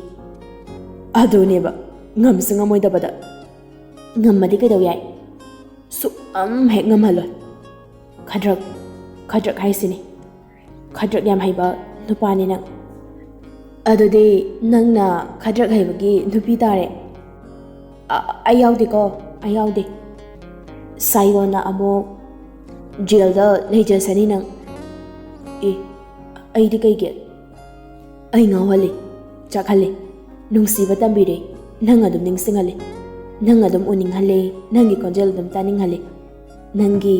"ꯑꯗꯨꯅꯦꯕ, ꯉꯝꯁꯨ ꯉꯝꯃꯣꯏꯗꯕꯗ꯫" "ꯉꯝꯃꯗꯤ ꯀꯩꯗꯧ ꯌꯥꯏ? ꯁꯨꯛꯉꯝ ꯍꯦꯛ ꯉꯝꯍꯜꯂꯣꯏ꯫ ꯈꯗ꯭ꯔꯛ, ꯈꯗ꯭ꯔꯛ ꯍꯥꯏꯁꯤꯅꯤ꯫ ꯈꯗ꯭ꯔꯛ ꯌꯥꯝ ꯍꯩꯕ ꯅꯨꯄꯥꯅꯤ ꯅꯪ꯫" "ꯑꯗꯨꯗꯤ ꯅꯪꯅ ꯈꯗ꯭ꯔꯛ ꯍꯩꯕꯒꯤ ꯅꯨꯄꯤ ꯇꯥꯔꯦ꯫" "ꯑ-, ꯑꯩ ꯌꯥꯎꯗꯦꯀꯣ, ꯑꯩ ꯌꯥꯎꯗꯦ꯫" ꯁꯥꯏꯌꯣꯟꯅ ꯑꯃꯨꯛ, "ꯖꯦꯜꯗ ꯂꯩꯖꯁꯅꯤ ꯅꯪ꯫ ꯑꯦ, ꯑꯩꯗꯤ ꯀꯩꯒꯤ? ꯑꯩ ꯉꯥꯎꯍꯜꯂꯤ, ꯆꯥꯛꯍꯜꯂꯤ, ꯅꯨꯡꯁꯤꯕ ꯇꯝꯕꯤꯔꯦ, ꯅꯪ ꯑꯗꯨꯝ ꯅꯤꯡꯁꯤꯡꯍꯜꯂꯤ, ꯅꯪ ꯑꯗꯨꯝ ꯎꯅꯤꯡꯍꯜꯂꯤ, ꯅꯪꯒꯤ ꯈꯣꯟꯖꯦꯜ ꯑꯗꯨꯝ ꯇꯥꯅꯤꯡꯍꯜꯂꯤ, ꯅꯪꯒꯤ"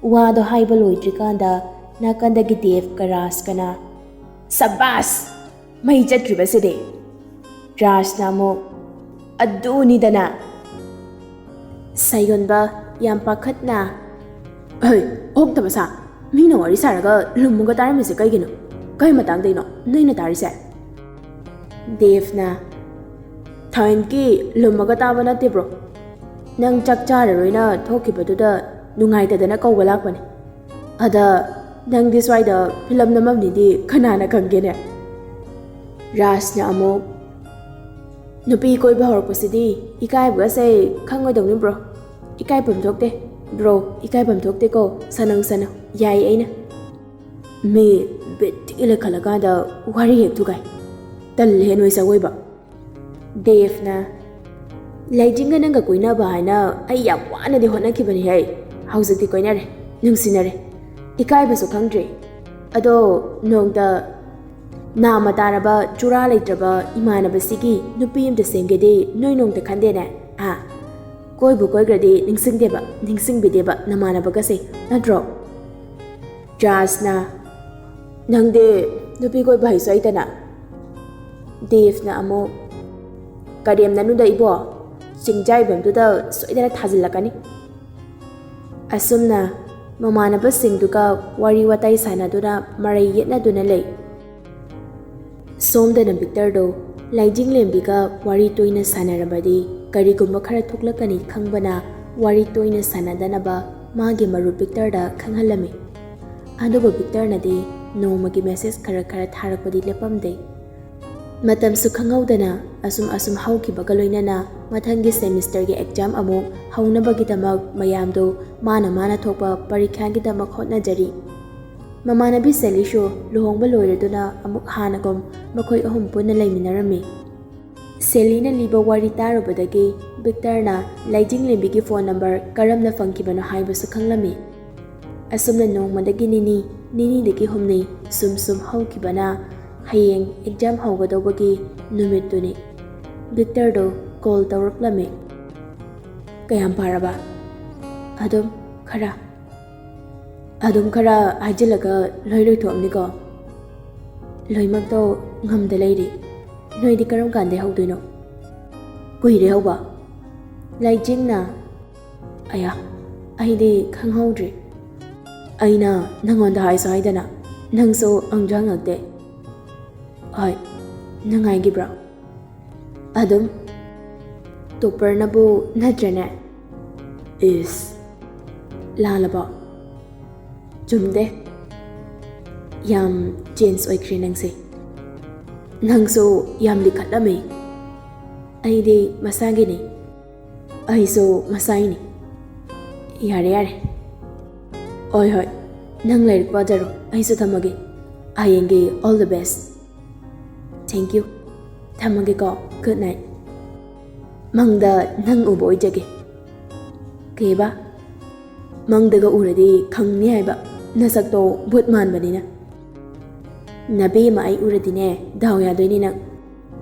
ꯋꯥꯗꯣ ꯍꯥꯏꯕ ꯂꯣꯏꯗ꯭ꯔꯤꯀꯥꯟꯗ ꯅꯥꯀꯟꯗꯒꯤ ꯗꯦꯕꯀ ꯔꯥꯖꯀꯅ, "ꯁꯕꯥꯁ! ꯃꯩ ꯆꯠꯈ꯭ꯔꯤꯕꯁꯤꯗꯤ!" ꯔꯥꯖꯅ ꯑꯃꯨꯛ, "ꯑꯗꯨꯅꯤꯗꯅ!" ꯁꯥꯏꯌꯣꯟꯕ ꯌꯥꯝ ꯄꯥꯈꯠꯅ, "ꯍꯩ, ꯑꯣꯛꯇꯕ ꯁꯥ! ꯃꯤꯅ ꯋꯥꯔꯤ ꯁꯥꯔꯒ ꯂꯨꯝꯃꯒ ꯇꯥꯔꯝꯃꯤꯁꯦ ꯀꯩꯒꯤꯅꯣ? ꯀꯩ ꯃꯇꯥꯡꯗꯩꯅꯣ ꯅꯣꯏꯅ ꯇꯥꯔꯤꯁꯦ?" ꯗꯦꯕꯅ, "ꯊꯥꯏꯟꯀꯤ ꯂꯨꯝꯃꯒ ꯇꯥꯕ ꯅꯠꯇꯦ, ꯕ꯭ꯔꯣ꯫ ꯅꯪ ꯆꯥꯛ ꯆꯥꯔꯔꯣꯏꯅ ꯊꯣꯛꯈꯤꯕꯗꯨꯗ ꯅꯨꯡꯉꯥꯏꯇꯗꯅ ꯀꯧꯕ ꯂꯥꯛꯄꯅꯦ꯫ ꯑꯗ ꯅꯪꯗꯤ ꯁ꯭ꯋꯥꯏꯗ ꯐꯤꯂꯝ ꯅꯝꯃꯝꯅꯤꯗꯤ ꯀꯅꯥꯅ ꯈꯪꯒꯦꯅꯦ?" ꯔꯥꯖꯅ ꯑꯃꯨꯛ, "ꯅꯨꯄꯤ ꯀꯣꯏꯕ ꯍꯧꯔꯛꯄꯁꯤꯗꯤ ꯏꯀꯥꯏꯕꯒꯁꯦ ꯈꯪꯉꯣꯏꯗꯧꯅꯤ, ꯕ꯭ꯔꯣ꯫ ꯏꯀꯥꯏꯐꯝ ꯊꯣꯛꯇꯦ, ꯕ꯭ꯔꯣ, ꯏꯀꯥꯏꯐꯝ ꯊꯣꯛꯇꯦꯀꯣ꯫ ꯁꯥꯟꯅꯧ, ꯁꯥꯟꯅꯧ, ꯌꯥꯏ ꯑꯩꯅ꯫" ꯃꯤ ꯕꯤꯠ ꯊꯤ ꯂꯩꯈꯠꯂꯀꯥꯟꯗ ꯋꯥꯔꯤ ꯍꯦꯛ ꯊꯨꯒꯥꯏ꯫ ꯇꯜꯂꯦ ꯅꯣꯏ ꯁꯛꯑꯣꯏꯕ꯫ ꯗꯦꯕꯅ, "ꯂꯩꯖꯤꯡꯒ ꯅꯪꯒ ꯀꯣꯏꯅꯕ ꯍꯥꯏꯅ ꯑꯩ ꯌꯥꯝ ꯋꯥꯅꯗꯤ ꯍꯣꯠꯅꯈꯤꯕꯅꯤꯍꯦ꯫ ꯍꯧꯖꯤꯛꯇꯤ ꯀꯣꯏꯅꯔꯦ, ꯅꯨꯡꯁꯤꯅꯔꯦ, ꯏꯀꯥꯏꯕꯁꯨ ꯈꯪꯗ꯭ꯔꯦ꯫ ꯑꯗꯣ ꯅꯣꯡꯇ ꯅꯥꯃ ꯇꯥꯔꯕ ꯆꯨꯔꯥ ꯂꯩꯇ꯭ꯔꯕ ꯏꯃꯥꯟꯅꯕꯁꯤꯒꯤ ꯅꯨꯄꯤ ꯑꯝꯇ ꯁꯦꯝꯒꯦꯗꯤ ꯅꯣꯏ ꯅꯣꯡꯇ ꯈꯟꯗꯦꯅꯦ? ꯑꯥ, ꯀꯣꯏꯕꯨ ꯀꯣꯏꯈ꯭ꯔꯗꯤ ꯅꯤꯡꯁꯤꯡꯗꯦꯕ, ꯅꯤꯡꯁꯤꯡꯕꯤꯗꯦꯕ ꯅꯃꯥꯟꯅꯕꯒꯁꯦ, ꯅꯠꯇ꯭ꯔꯣ?" ꯔꯥꯖꯅ, "ꯅꯪꯗꯤ ꯅꯨꯄꯤ ꯀꯣꯏꯕ ꯍꯩꯁꯨ ꯍꯩꯇꯅ꯫" ꯗꯦꯕꯅ ꯑꯃꯨꯛ, "ꯀꯔꯦꯝꯅꯅꯨꯗ ꯏꯕꯣ, ꯆꯤꯡꯖꯥꯏꯕꯝꯗꯨꯗ ꯁꯣꯏꯗꯅ ꯊꯥꯖꯤꯜꯂꯛꯀꯅꯤ꯫" ꯑꯁꯨꯝꯅ ꯃꯃꯥꯟꯅꯕꯁꯤꯡꯗꯨꯒ ꯋꯥꯔꯤ ꯋꯥꯇꯥꯏ ꯁꯥꯟꯅꯗꯨꯅ ꯃꯔꯩ ꯌꯦꯠꯅꯗꯨꯅ ꯂꯩ꯫ ꯁꯣꯝꯗꯅ ꯕꯤꯛꯇꯔꯗꯣ ꯂꯥꯏꯖꯤꯡꯂꯦꯝꯕꯤꯒ ꯋꯥꯔꯤ ꯇꯣꯏꯅ ꯁꯥꯟꯅꯔꯕꯗꯤ ꯀꯔꯤꯒꯨꯝꯕ ꯈꯔ ꯊꯣꯛꯂꯛꯀꯅꯤ ꯈꯪꯕꯅ ꯋꯥꯔꯤ ꯇꯣꯏꯅ ꯁꯥꯟꯅꯗꯅꯕ ꯃꯥꯒꯤ ꯃꯔꯨꯞ ꯕꯤꯛꯇꯔꯗ ꯈꯪꯍꯜꯂꯝꯃꯤ꯫ ꯑꯗꯨꯕꯨ ꯕꯤꯛꯇꯔꯅꯗꯤ ꯅꯣꯡꯃꯒꯤ ꯃꯦꯁꯦꯖ ꯈꯔ ꯈꯔ ꯊꯥꯔꯛꯄꯗꯤ ꯂꯦꯞꯄꯝꯗꯦ꯫ ꯃꯇꯝꯁꯨ ꯈꯪꯍꯧꯗꯅ ꯑꯁꯨꯝ ꯑꯁꯨꯝ ꯍꯧꯈꯤꯕꯒ ꯂꯣꯏꯅꯅ ꯃꯊꯪꯒꯤ ꯁꯦꯃꯤꯁꯇꯔꯒꯤ ꯑꯦꯛꯖꯥꯝ ꯑꯃꯨꯛ ꯍꯧꯅꯕꯒꯤꯗꯃꯛ ꯃꯌꯥꯝꯗꯣ ꯃꯥꯅ ꯃꯥꯅ ꯊꯣꯛꯄ ꯄꯔꯤꯈ꯭ꯌꯥꯒꯤꯗꯃꯛ ꯍꯣꯠꯅꯖꯔꯤ꯫ ꯃꯃꯥꯟꯅꯕꯤ ꯁꯦꯂꯤꯁꯨ ꯂꯨꯍꯣꯡꯕ ꯂꯣꯏꯔꯗꯨꯅ ꯑꯃꯨꯛ ꯍꯥꯟꯅꯒꯨꯝ ꯃꯈꯣꯏ ꯑꯍꯨꯝ ꯄꯨꯟꯅ ꯂꯩꯃꯤꯟꯅꯔꯝꯃꯤ꯫ ꯁꯦꯂꯤꯅ ꯂꯤꯕ ꯋꯥꯔꯤ ꯇꯥꯔꯨꯕꯗꯒꯤ ꯕꯤꯛꯇꯔꯅ ꯂꯥꯏꯖꯤꯡꯂꯦꯝꯕꯤꯒꯤ ꯐꯣꯟ ꯅꯝꯕꯔ ꯀꯔꯝꯅ ꯐꯪꯈꯤꯕꯅꯣ ꯍꯥꯏꯕꯁꯨ ꯈꯪꯂꯝꯃꯤ꯫ ꯑꯁꯨꯝꯅ ꯅꯣꯡꯃꯗꯒꯤ ꯅꯤꯅꯤ, ꯅꯤꯅꯤꯗꯒꯤ ꯍꯨꯝꯅꯤ ꯁꯨꯝ ꯁꯨꯝ ꯍꯧꯈꯤꯕꯅ ꯍꯌꯦꯡ ꯑꯦꯛꯖꯥꯝ ꯍꯧꯒꯗꯧꯕꯒꯤ ꯅꯨꯃꯤꯠꯇꯨꯅꯤ꯫ ꯕꯤꯛꯇꯔꯗꯣ ꯀꯣꯜ ꯇꯧꯔꯛꯂꯝꯃꯤ꯫ "ꯀꯌꯥꯝ ꯄꯥꯔꯕ?" "ꯑꯗꯨꯝ ꯈꯔ꯫" "ꯑꯗꯨꯝ ꯈꯔ ꯍꯥꯏꯖꯤꯜꯂꯒ ꯂꯣꯏ ꯂꯣꯏꯊꯣꯛꯑꯝꯅꯤꯀꯣ?" "ꯂꯣꯏꯃꯛꯇꯣ ꯉꯝꯗ ꯂꯩꯔꯤ꯫ ꯅꯣꯏꯗꯤ ꯀꯔꯝ ꯀꯥꯟꯗꯩ ꯍꯧꯗꯣꯏꯅꯣ?" "ꯀꯨꯏꯔꯦ ꯍꯧꯕ꯫ ꯂꯥꯏꯖꯤꯡꯅ..." "ꯑꯌꯥ, ꯑꯩꯗꯤ ꯈꯪꯍꯧꯗ꯭ꯔꯤ꯫ ꯑꯩꯅ ꯅꯪꯉꯣꯟꯗ ꯍꯥꯏꯁꯨ ꯍꯥꯏꯗꯅ, ꯅꯪꯁꯨ ꯍꯪꯁꯨ ꯍꯪꯉꯛꯇꯦ꯫ ꯍꯣꯏ, ꯅꯨꯡꯉꯥꯏꯈꯤꯕ꯭ꯔꯣ?" "ꯑꯗꯨꯝ꯫ ꯇꯣꯞꯄꯔꯅꯕꯨ ꯅꯠꯇ꯭ꯔꯅꯦ?" "ꯏꯁ, ꯂꯥꯜꯂꯕꯣ?" "ꯆꯨꯝꯗꯦ꯫ ꯌꯥꯝ ꯆꯦꯟꯖ ꯑꯣꯏꯈ꯭ꯔꯦ ꯅꯪꯁꯦ꯫ ꯅꯪꯁꯨ ꯌꯥꯝ ꯂꯤꯈꯠꯂꯝꯃꯦ꯫" "ꯑꯩꯗꯤ ꯃꯁꯥꯒꯤꯅꯤ꯫" "ꯑꯩꯁꯨ ꯃꯁꯥꯏꯅꯤ꯫" "ꯌꯥꯔꯦ, ꯌꯥꯔꯦ꯫ ꯍꯣꯏ, ꯍꯣꯏ, ꯅꯪ ꯂꯥꯏꯔꯤꯛ ꯄꯥꯖꯔꯣ, ꯑꯩꯁꯨ ꯊꯝꯃꯒꯦ꯫ ꯍꯌꯦꯡꯒꯤ all the best꯫ Thank you꯫ ꯊꯝꯃꯒꯦꯀꯣ, good night꯫ ꯃꯪꯗ ꯅꯪ ꯎꯕ ꯑꯣꯏꯖꯒꯦ꯫" "ꯀꯩꯕ?" "ꯃꯪꯗꯒ ꯎꯔꯗꯤ ꯈꯪꯅꯤ ꯍꯥꯏꯕ, ꯅꯁꯛꯇꯣ ꯚꯨꯠ ꯃꯥꯟꯕꯅꯤꯅ꯫" "ꯅꯕꯦꯝꯃ ꯑꯩ ꯎꯔꯗꯤꯅꯦ, ꯗꯥꯎ ꯌꯥꯗꯣꯏꯅꯤ ꯅꯪ꯫"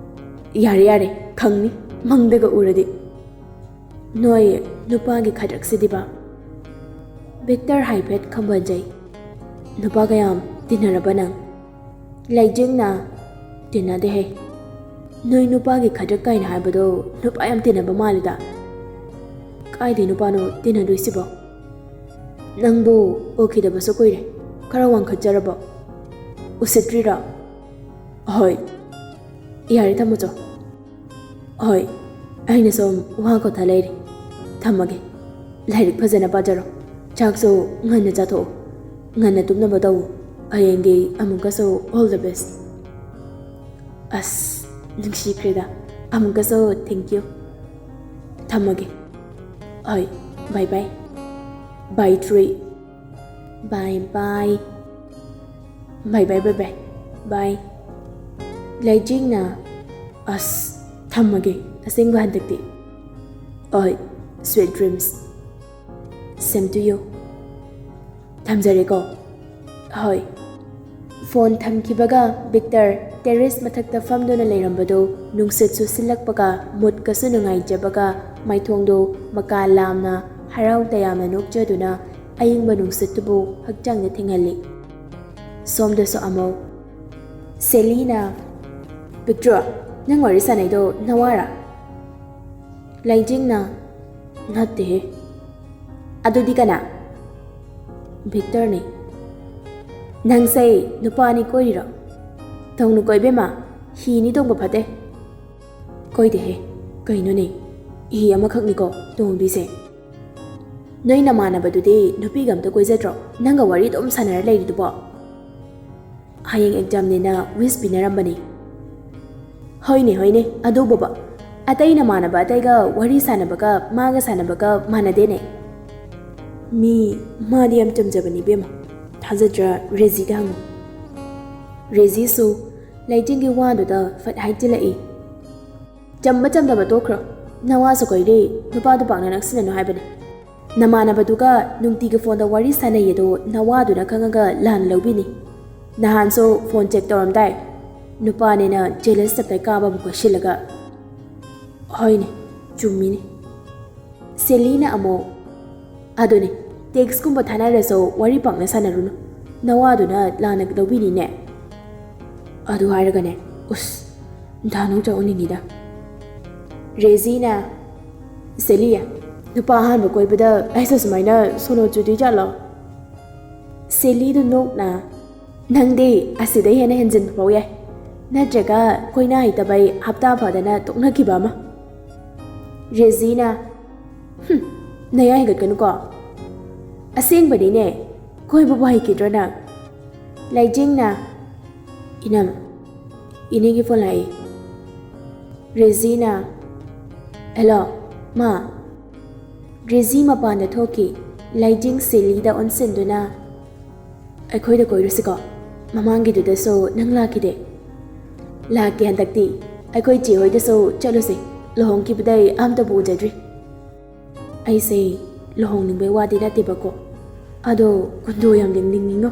"ꯌꯥꯔꯦ, ꯌꯥꯔꯦ, ꯈꯪꯅꯤ, ꯃꯪꯗꯒ ꯎꯔꯗꯤ꯫ ꯅꯣꯏ ꯅꯨꯄꯥꯒꯤ ꯈꯗ꯭ꯔꯛꯁꯤꯗꯤꯕ꯫" ꯕꯤꯛꯇꯔ ꯍꯥꯏꯐꯦꯠ ꯈꯝꯕꯟꯖꯩ꯫ "ꯅꯨꯄꯥꯒ ꯌꯥꯝ ꯇꯤꯟꯅꯔꯕ ꯅꯪ?" ꯂꯩꯖꯤꯡꯅ, "ꯇꯤꯟꯅꯗꯦꯍꯦ꯫ ꯅꯣꯏ ꯅꯨꯄꯥꯒꯤ ꯈꯗ꯭ꯔꯛ ꯀꯥꯏꯅ ꯍꯥꯏꯕꯗꯣ ꯅꯨꯄꯥ ꯌꯥꯝ ꯇꯤꯟꯅꯕ ꯃꯥꯜꯂꯤꯗ꯫ ꯀꯥꯏꯗꯩ ꯅꯨꯄꯥꯅꯣ ꯇꯤꯟꯅꯗꯣꯏꯁꯤꯕꯣ? ꯅꯪꯕꯨ ꯎꯈꯤꯗꯕꯁꯨ ꯀꯨꯏꯔꯦ꯫ ꯈꯔ ꯋꯥꯡꯈꯠꯆꯔꯕꯣ? ꯎꯁꯤꯠꯇ꯭ꯔꯤꯔꯣ?" "ꯍꯣꯏ꯫ ꯌꯥꯔꯦ, ꯊꯝꯃꯨꯆꯣ꯫" "ꯍꯣꯏ, ꯑꯩꯅ ꯁꯣꯝ ꯋꯥ ꯈꯣꯠꯊ ꯂꯩꯔꯦ꯫ ꯊꯝꯃꯒꯦ꯫ ꯂꯥꯏꯔꯤꯛ ꯐꯖꯅ ꯄꯥꯖꯔꯣ꯫ ꯆꯥꯛꯁꯨ ꯉꯟꯅ ꯆꯥꯊꯣꯛꯑꯣ꯫ ꯉꯟꯅ ꯇꯨꯝꯅꯕ ꯇꯧꯑꯣ꯫ ꯍꯌꯦꯡꯒꯤ ꯑꯃꯨꯛꯀꯁꯨ all the best꯫" ꯑꯁ, ꯅꯨꯡꯁꯤꯈ꯭ꯔꯦꯗ꯫ ꯑꯃꯨꯛꯀꯁꯨ thank you꯫ ꯊꯝꯃꯒꯦ꯫ ꯍꯣꯏ, bye bye꯫ Bye three꯫ Bye bye꯫ Bye bye, bye bye, bye꯫ ꯂꯩꯖꯤꯡꯅ, "ꯑꯁ, ꯊꯝꯃꯒꯦ, ꯑꯁꯦꯡꯕ ꯍꯟꯗꯛꯇꯤ꯫ ꯍꯣꯏ, sweet dreams. Same to you. ꯊꯝꯖꯔꯦꯀꯣ꯫ ꯍꯣꯏ꯫ ꯐꯣꯟ ꯊꯝꯈꯤꯕꯒ ꯕꯤꯛꯇꯔ ꯇꯦꯔꯦꯁ ꯃꯊꯛꯇ ꯐꯝꯗꯨꯅ ꯂꯩꯔꯝꯕꯗꯨ ꯅꯨꯡꯁꯤꯠꯁꯨ ꯁꯤꯜꯂꯛꯄꯒ ꯃꯨꯠꯀꯁꯨ ꯅꯨꯡꯉꯥꯏꯖꯕꯒ ꯃꯥꯏꯊꯣꯡꯗꯨ ꯃꯀꯥ ꯂꯥꯝꯅ ꯍꯔꯥꯎ ꯇꯌꯥꯝꯅ ꯅꯣꯛꯆꯗꯨꯅ ꯑꯏꯪꯕ ꯅꯨꯡꯁꯤꯠꯇꯨꯕꯨ ꯍꯛꯆꯥꯡꯗ ꯊꯦꯡꯍꯜꯂꯤ꯫ ꯁꯣꯝꯗꯁꯨ ꯑꯃꯨꯛ ꯁꯦꯂꯤꯅ, "ꯕꯤꯛꯇꯔ, ꯅꯪ ꯋꯥꯔꯤ ꯁꯥꯟꯅꯩꯗꯣ ꯅꯋꯥꯔꯥ?" ꯂꯥꯏꯖꯤꯡꯅ, "ꯅꯠꯇꯦꯍꯦ꯫" "ꯑꯗꯨꯗꯤ ꯀꯅꯥ?" "ꯕꯤꯛꯇꯔꯅꯦ꯫" "ꯅꯪꯁꯦ ꯅꯨꯄꯥ ꯑꯅꯤ ꯀꯣꯏꯔꯤꯔꯣ? ꯇꯧꯅꯨꯀꯣ ꯏꯕꯦꯝꯃ, ꯍꯤꯅꯤ ꯇꯣꯡꯕ ꯐꯠꯇꯦ꯫" "ꯀꯣꯏꯗꯦꯍꯦ, ꯀꯩꯅꯣꯅꯦ, ꯍꯤ ꯑꯃꯈꯛꯅꯤꯀꯣ ꯇꯣꯡꯗꯣꯏꯁꯦ꯫" "ꯅꯣꯏ ꯅꯃꯥꯟꯅꯕꯗꯨꯗꯤ ꯅꯨꯄꯤꯒ ꯑꯝꯇ ꯀꯣꯏꯖꯗ꯭ꯔꯣ? ꯅꯪꯒ ꯋꯥꯔꯤ ꯑꯗꯨꯝ ꯁꯥꯟꯅꯔ ꯂꯩꯔꯤꯗꯨꯕꯣ?" "ꯍꯌꯦꯡ ꯑꯦꯛꯖꯥꯝꯅꯦꯅ ꯋꯤꯁ ꯄꯤꯅꯔꯝꯕꯅꯤ꯫" "ꯍꯣꯏꯅꯦ, ꯍꯣꯏꯅꯦ, ꯑꯗꯨꯕꯨꯕ꯫ ꯑꯇꯩ ꯅꯃꯥꯟꯅꯕ ꯑꯇꯩꯒ ꯋꯥꯔꯤ ꯁꯥꯟꯅꯕꯒ ꯃꯥꯒ ꯁꯥꯟꯅꯕꯒ ꯃꯥꯟꯅꯗꯦꯅꯦ꯫" "ꯃꯤ, ꯃꯥꯗꯤ ꯌꯥꯝ ꯆꯝꯖꯕꯅꯤ ꯏꯕꯦꯝꯃ꯫ ꯊꯥꯖꯗ꯭ꯔ ꯔꯦꯖꯤꯗ ꯍꯪꯉꯨ꯫" ꯔꯦꯖꯤꯁꯨ ꯂꯩꯆꯤꯟꯒꯤ ꯋꯥꯗꯨꯗ ꯐꯠ ꯍꯥꯏꯖꯤꯜꯂꯛꯏ꯫ "ꯆꯝꯕ ꯆꯝꯗꯕ ꯇꯣꯛꯈ꯭ꯔꯣ꯫ ꯅꯋꯥꯁꯨ ꯀꯣꯏꯔꯦ, ꯅꯨꯄꯥꯗꯨ ꯄꯥꯛꯅ ꯅꯛꯁꯤꯟꯅꯅꯨ ꯍꯥꯏꯕꯅꯦ꯫ ꯅꯃꯥꯟꯅꯕꯗꯨꯒ ꯅꯨꯡꯇꯤꯒꯤ ꯐꯣꯟꯗ ꯋꯥꯔꯤ ꯁꯥꯟꯅꯩ ꯑꯗꯣ ꯅꯋꯥꯗꯨꯅ ꯈꯪꯉꯒ ꯂꯥꯟꯅ ꯂꯧꯕꯤꯅꯤ꯫ ꯅꯍꯥꯟꯁꯨ ꯐꯣꯟ ꯆꯦꯛ ꯇꯧꯔꯝꯗꯥꯏ, ꯅꯨꯄꯥꯅꯦꯅ ꯖꯦꯂꯁ ꯇꯞꯇꯥꯏ ꯀꯥꯕ ꯑꯃ ꯀꯣꯏꯁꯤꯜꯂꯒ꯫" "ꯍꯣꯏꯅꯦ, ꯆꯨꯝꯃꯤꯅꯦ꯫" ꯁꯦꯂꯤꯅ ꯑꯃꯨꯛ, "ꯑꯗꯨꯅꯦ, ꯇꯦꯛꯁꯀꯨꯝꯕ ꯊꯥꯅꯔꯁꯨ ꯋꯥꯔꯤ ꯄꯥꯛꯅ ꯁꯥꯟꯅꯔꯨꯅꯨ, ꯅꯋꯥꯗꯨꯅ ꯂꯥꯟꯅ ꯂꯧꯕꯤꯅꯤꯅꯦ꯫" "ꯑꯗꯨ ꯍꯥꯏꯔꯒꯅꯦ, ꯎꯁ, ꯗꯥ ꯅꯧꯆꯥ ꯎꯅꯤꯡꯉꯤꯗ꯫" ꯔꯦꯖꯤꯅ, "ꯁꯦꯂꯤ, ꯅꯨꯄꯥ ꯑꯍꯥꯟꯕ ꯀꯣꯏꯕꯗ ꯑꯩꯁꯨ ꯁꯨꯃꯥꯏꯅ ꯁꯣꯅꯣ ꯆꯨꯗꯣꯏ ꯖꯥꯠꯂꯣ?" ꯁꯦꯂꯤꯗꯨ ꯅꯣꯛꯅ, "ꯅꯪꯗꯤ ꯑꯁꯤꯗꯩ ꯍꯦꯟꯅ ꯍꯦꯟꯖꯤꯟꯕ ꯐꯥꯎ ꯌꯥꯏ꯫ ꯅꯠꯇ꯭ꯔꯒ ꯀꯣꯏꯅ ꯍꯩꯇꯕꯩ ꯍꯞꯇꯥ ꯐꯗꯅ ꯇꯣꯛꯅꯈꯤꯕ ꯑꯃ꯫" ꯔꯦꯖꯤꯅ, "ꯍꯨꯝ, ꯅꯌꯥ ꯍꯦꯟꯒꯠꯀꯅꯨꯀꯣ꯫ ꯑꯁꯦꯡꯕꯅꯤꯅꯦ, ꯀꯣꯏꯕꯕꯨ ꯍꯩꯈꯤꯗ꯭ꯔꯣ ꯅꯪ?" ꯂꯩꯖꯤꯡꯅ, "ꯏꯅꯝ, ꯏꯅꯦꯒꯤ ꯐꯣꯟ ꯂꯥꯛꯏ꯫" ꯔꯦꯖꯤꯅ, "ꯍꯦꯂꯣ, ꯃꯥ?" ꯔꯦꯖꯤ ꯃꯄꯥꯟꯗ ꯊꯣꯛꯈꯤ꯫ ꯂꯩꯖꯤꯡ ꯁꯦꯂꯤꯗ ꯑꯣꯟꯁꯤꯟꯗꯨꯅ, "ꯑꯩꯈꯣꯏꯗ ꯀꯣꯏꯔꯨꯁꯤꯀꯣ꯫ ꯃꯃꯥꯡꯒꯤꯗꯨꯗꯁꯨ ꯅꯪ ꯂꯥꯛꯈꯤꯗꯦ꯫" "ꯂꯥꯛꯀꯦ ꯍꯟꯗꯛꯇꯤ꯫ ꯑꯩꯈꯣꯏ ꯆꯦ ꯍꯣꯏꯗꯁꯨ ꯆꯠꯂꯨꯁꯦ꯫ ꯂꯨꯍꯣꯡꯈꯤꯕꯗꯩ ꯑꯝꯇꯕꯨ ꯎꯖꯗ꯭ꯔꯤ꯫ ꯑꯩꯁꯦ ꯂꯨꯍꯣꯡꯅꯤꯡꯕꯩ ꯋꯥꯗꯤ ꯅꯠꯇꯦꯕꯀꯣ, ꯑꯗꯣ ꯀꯨꯟꯗꯣ ꯌꯥꯝ ꯌꯦꯡꯅꯤꯡꯉꯤꯉꯣ꯫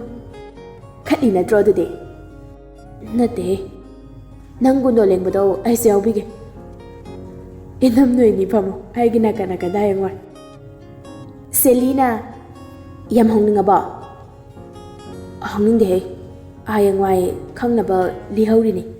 ꯈꯠꯂꯤ ꯅꯠꯇ꯭ꯔꯣ ꯑꯗꯨꯗꯤ? ꯅꯠꯇꯦꯍꯦ, ꯅꯪ ꯀꯨꯟꯗꯣ ꯂꯦꯡꯕꯗꯣ ꯑꯩꯁꯨ ꯌꯥꯎꯕꯤꯒꯦ꯫ ꯏꯅꯝ, ꯅꯣꯏꯅꯤ ꯐꯝꯃꯣ, ꯑꯩꯒꯤ ꯅꯥꯀꯟ ꯅꯥꯀꯟꯗ ꯍꯌꯦꯡꯋꯥꯏ꯫ ꯁꯦꯂꯤꯅ, ꯌꯥꯝ ꯍꯧꯅꯤꯡꯉꯕꯣ? ꯍꯧꯅꯤꯡꯗꯦꯍꯦ, ꯍꯌꯦꯡꯋꯥꯏ ꯈꯪꯅꯕ ꯂꯤꯍꯧꯔꯤꯅꯤ꯫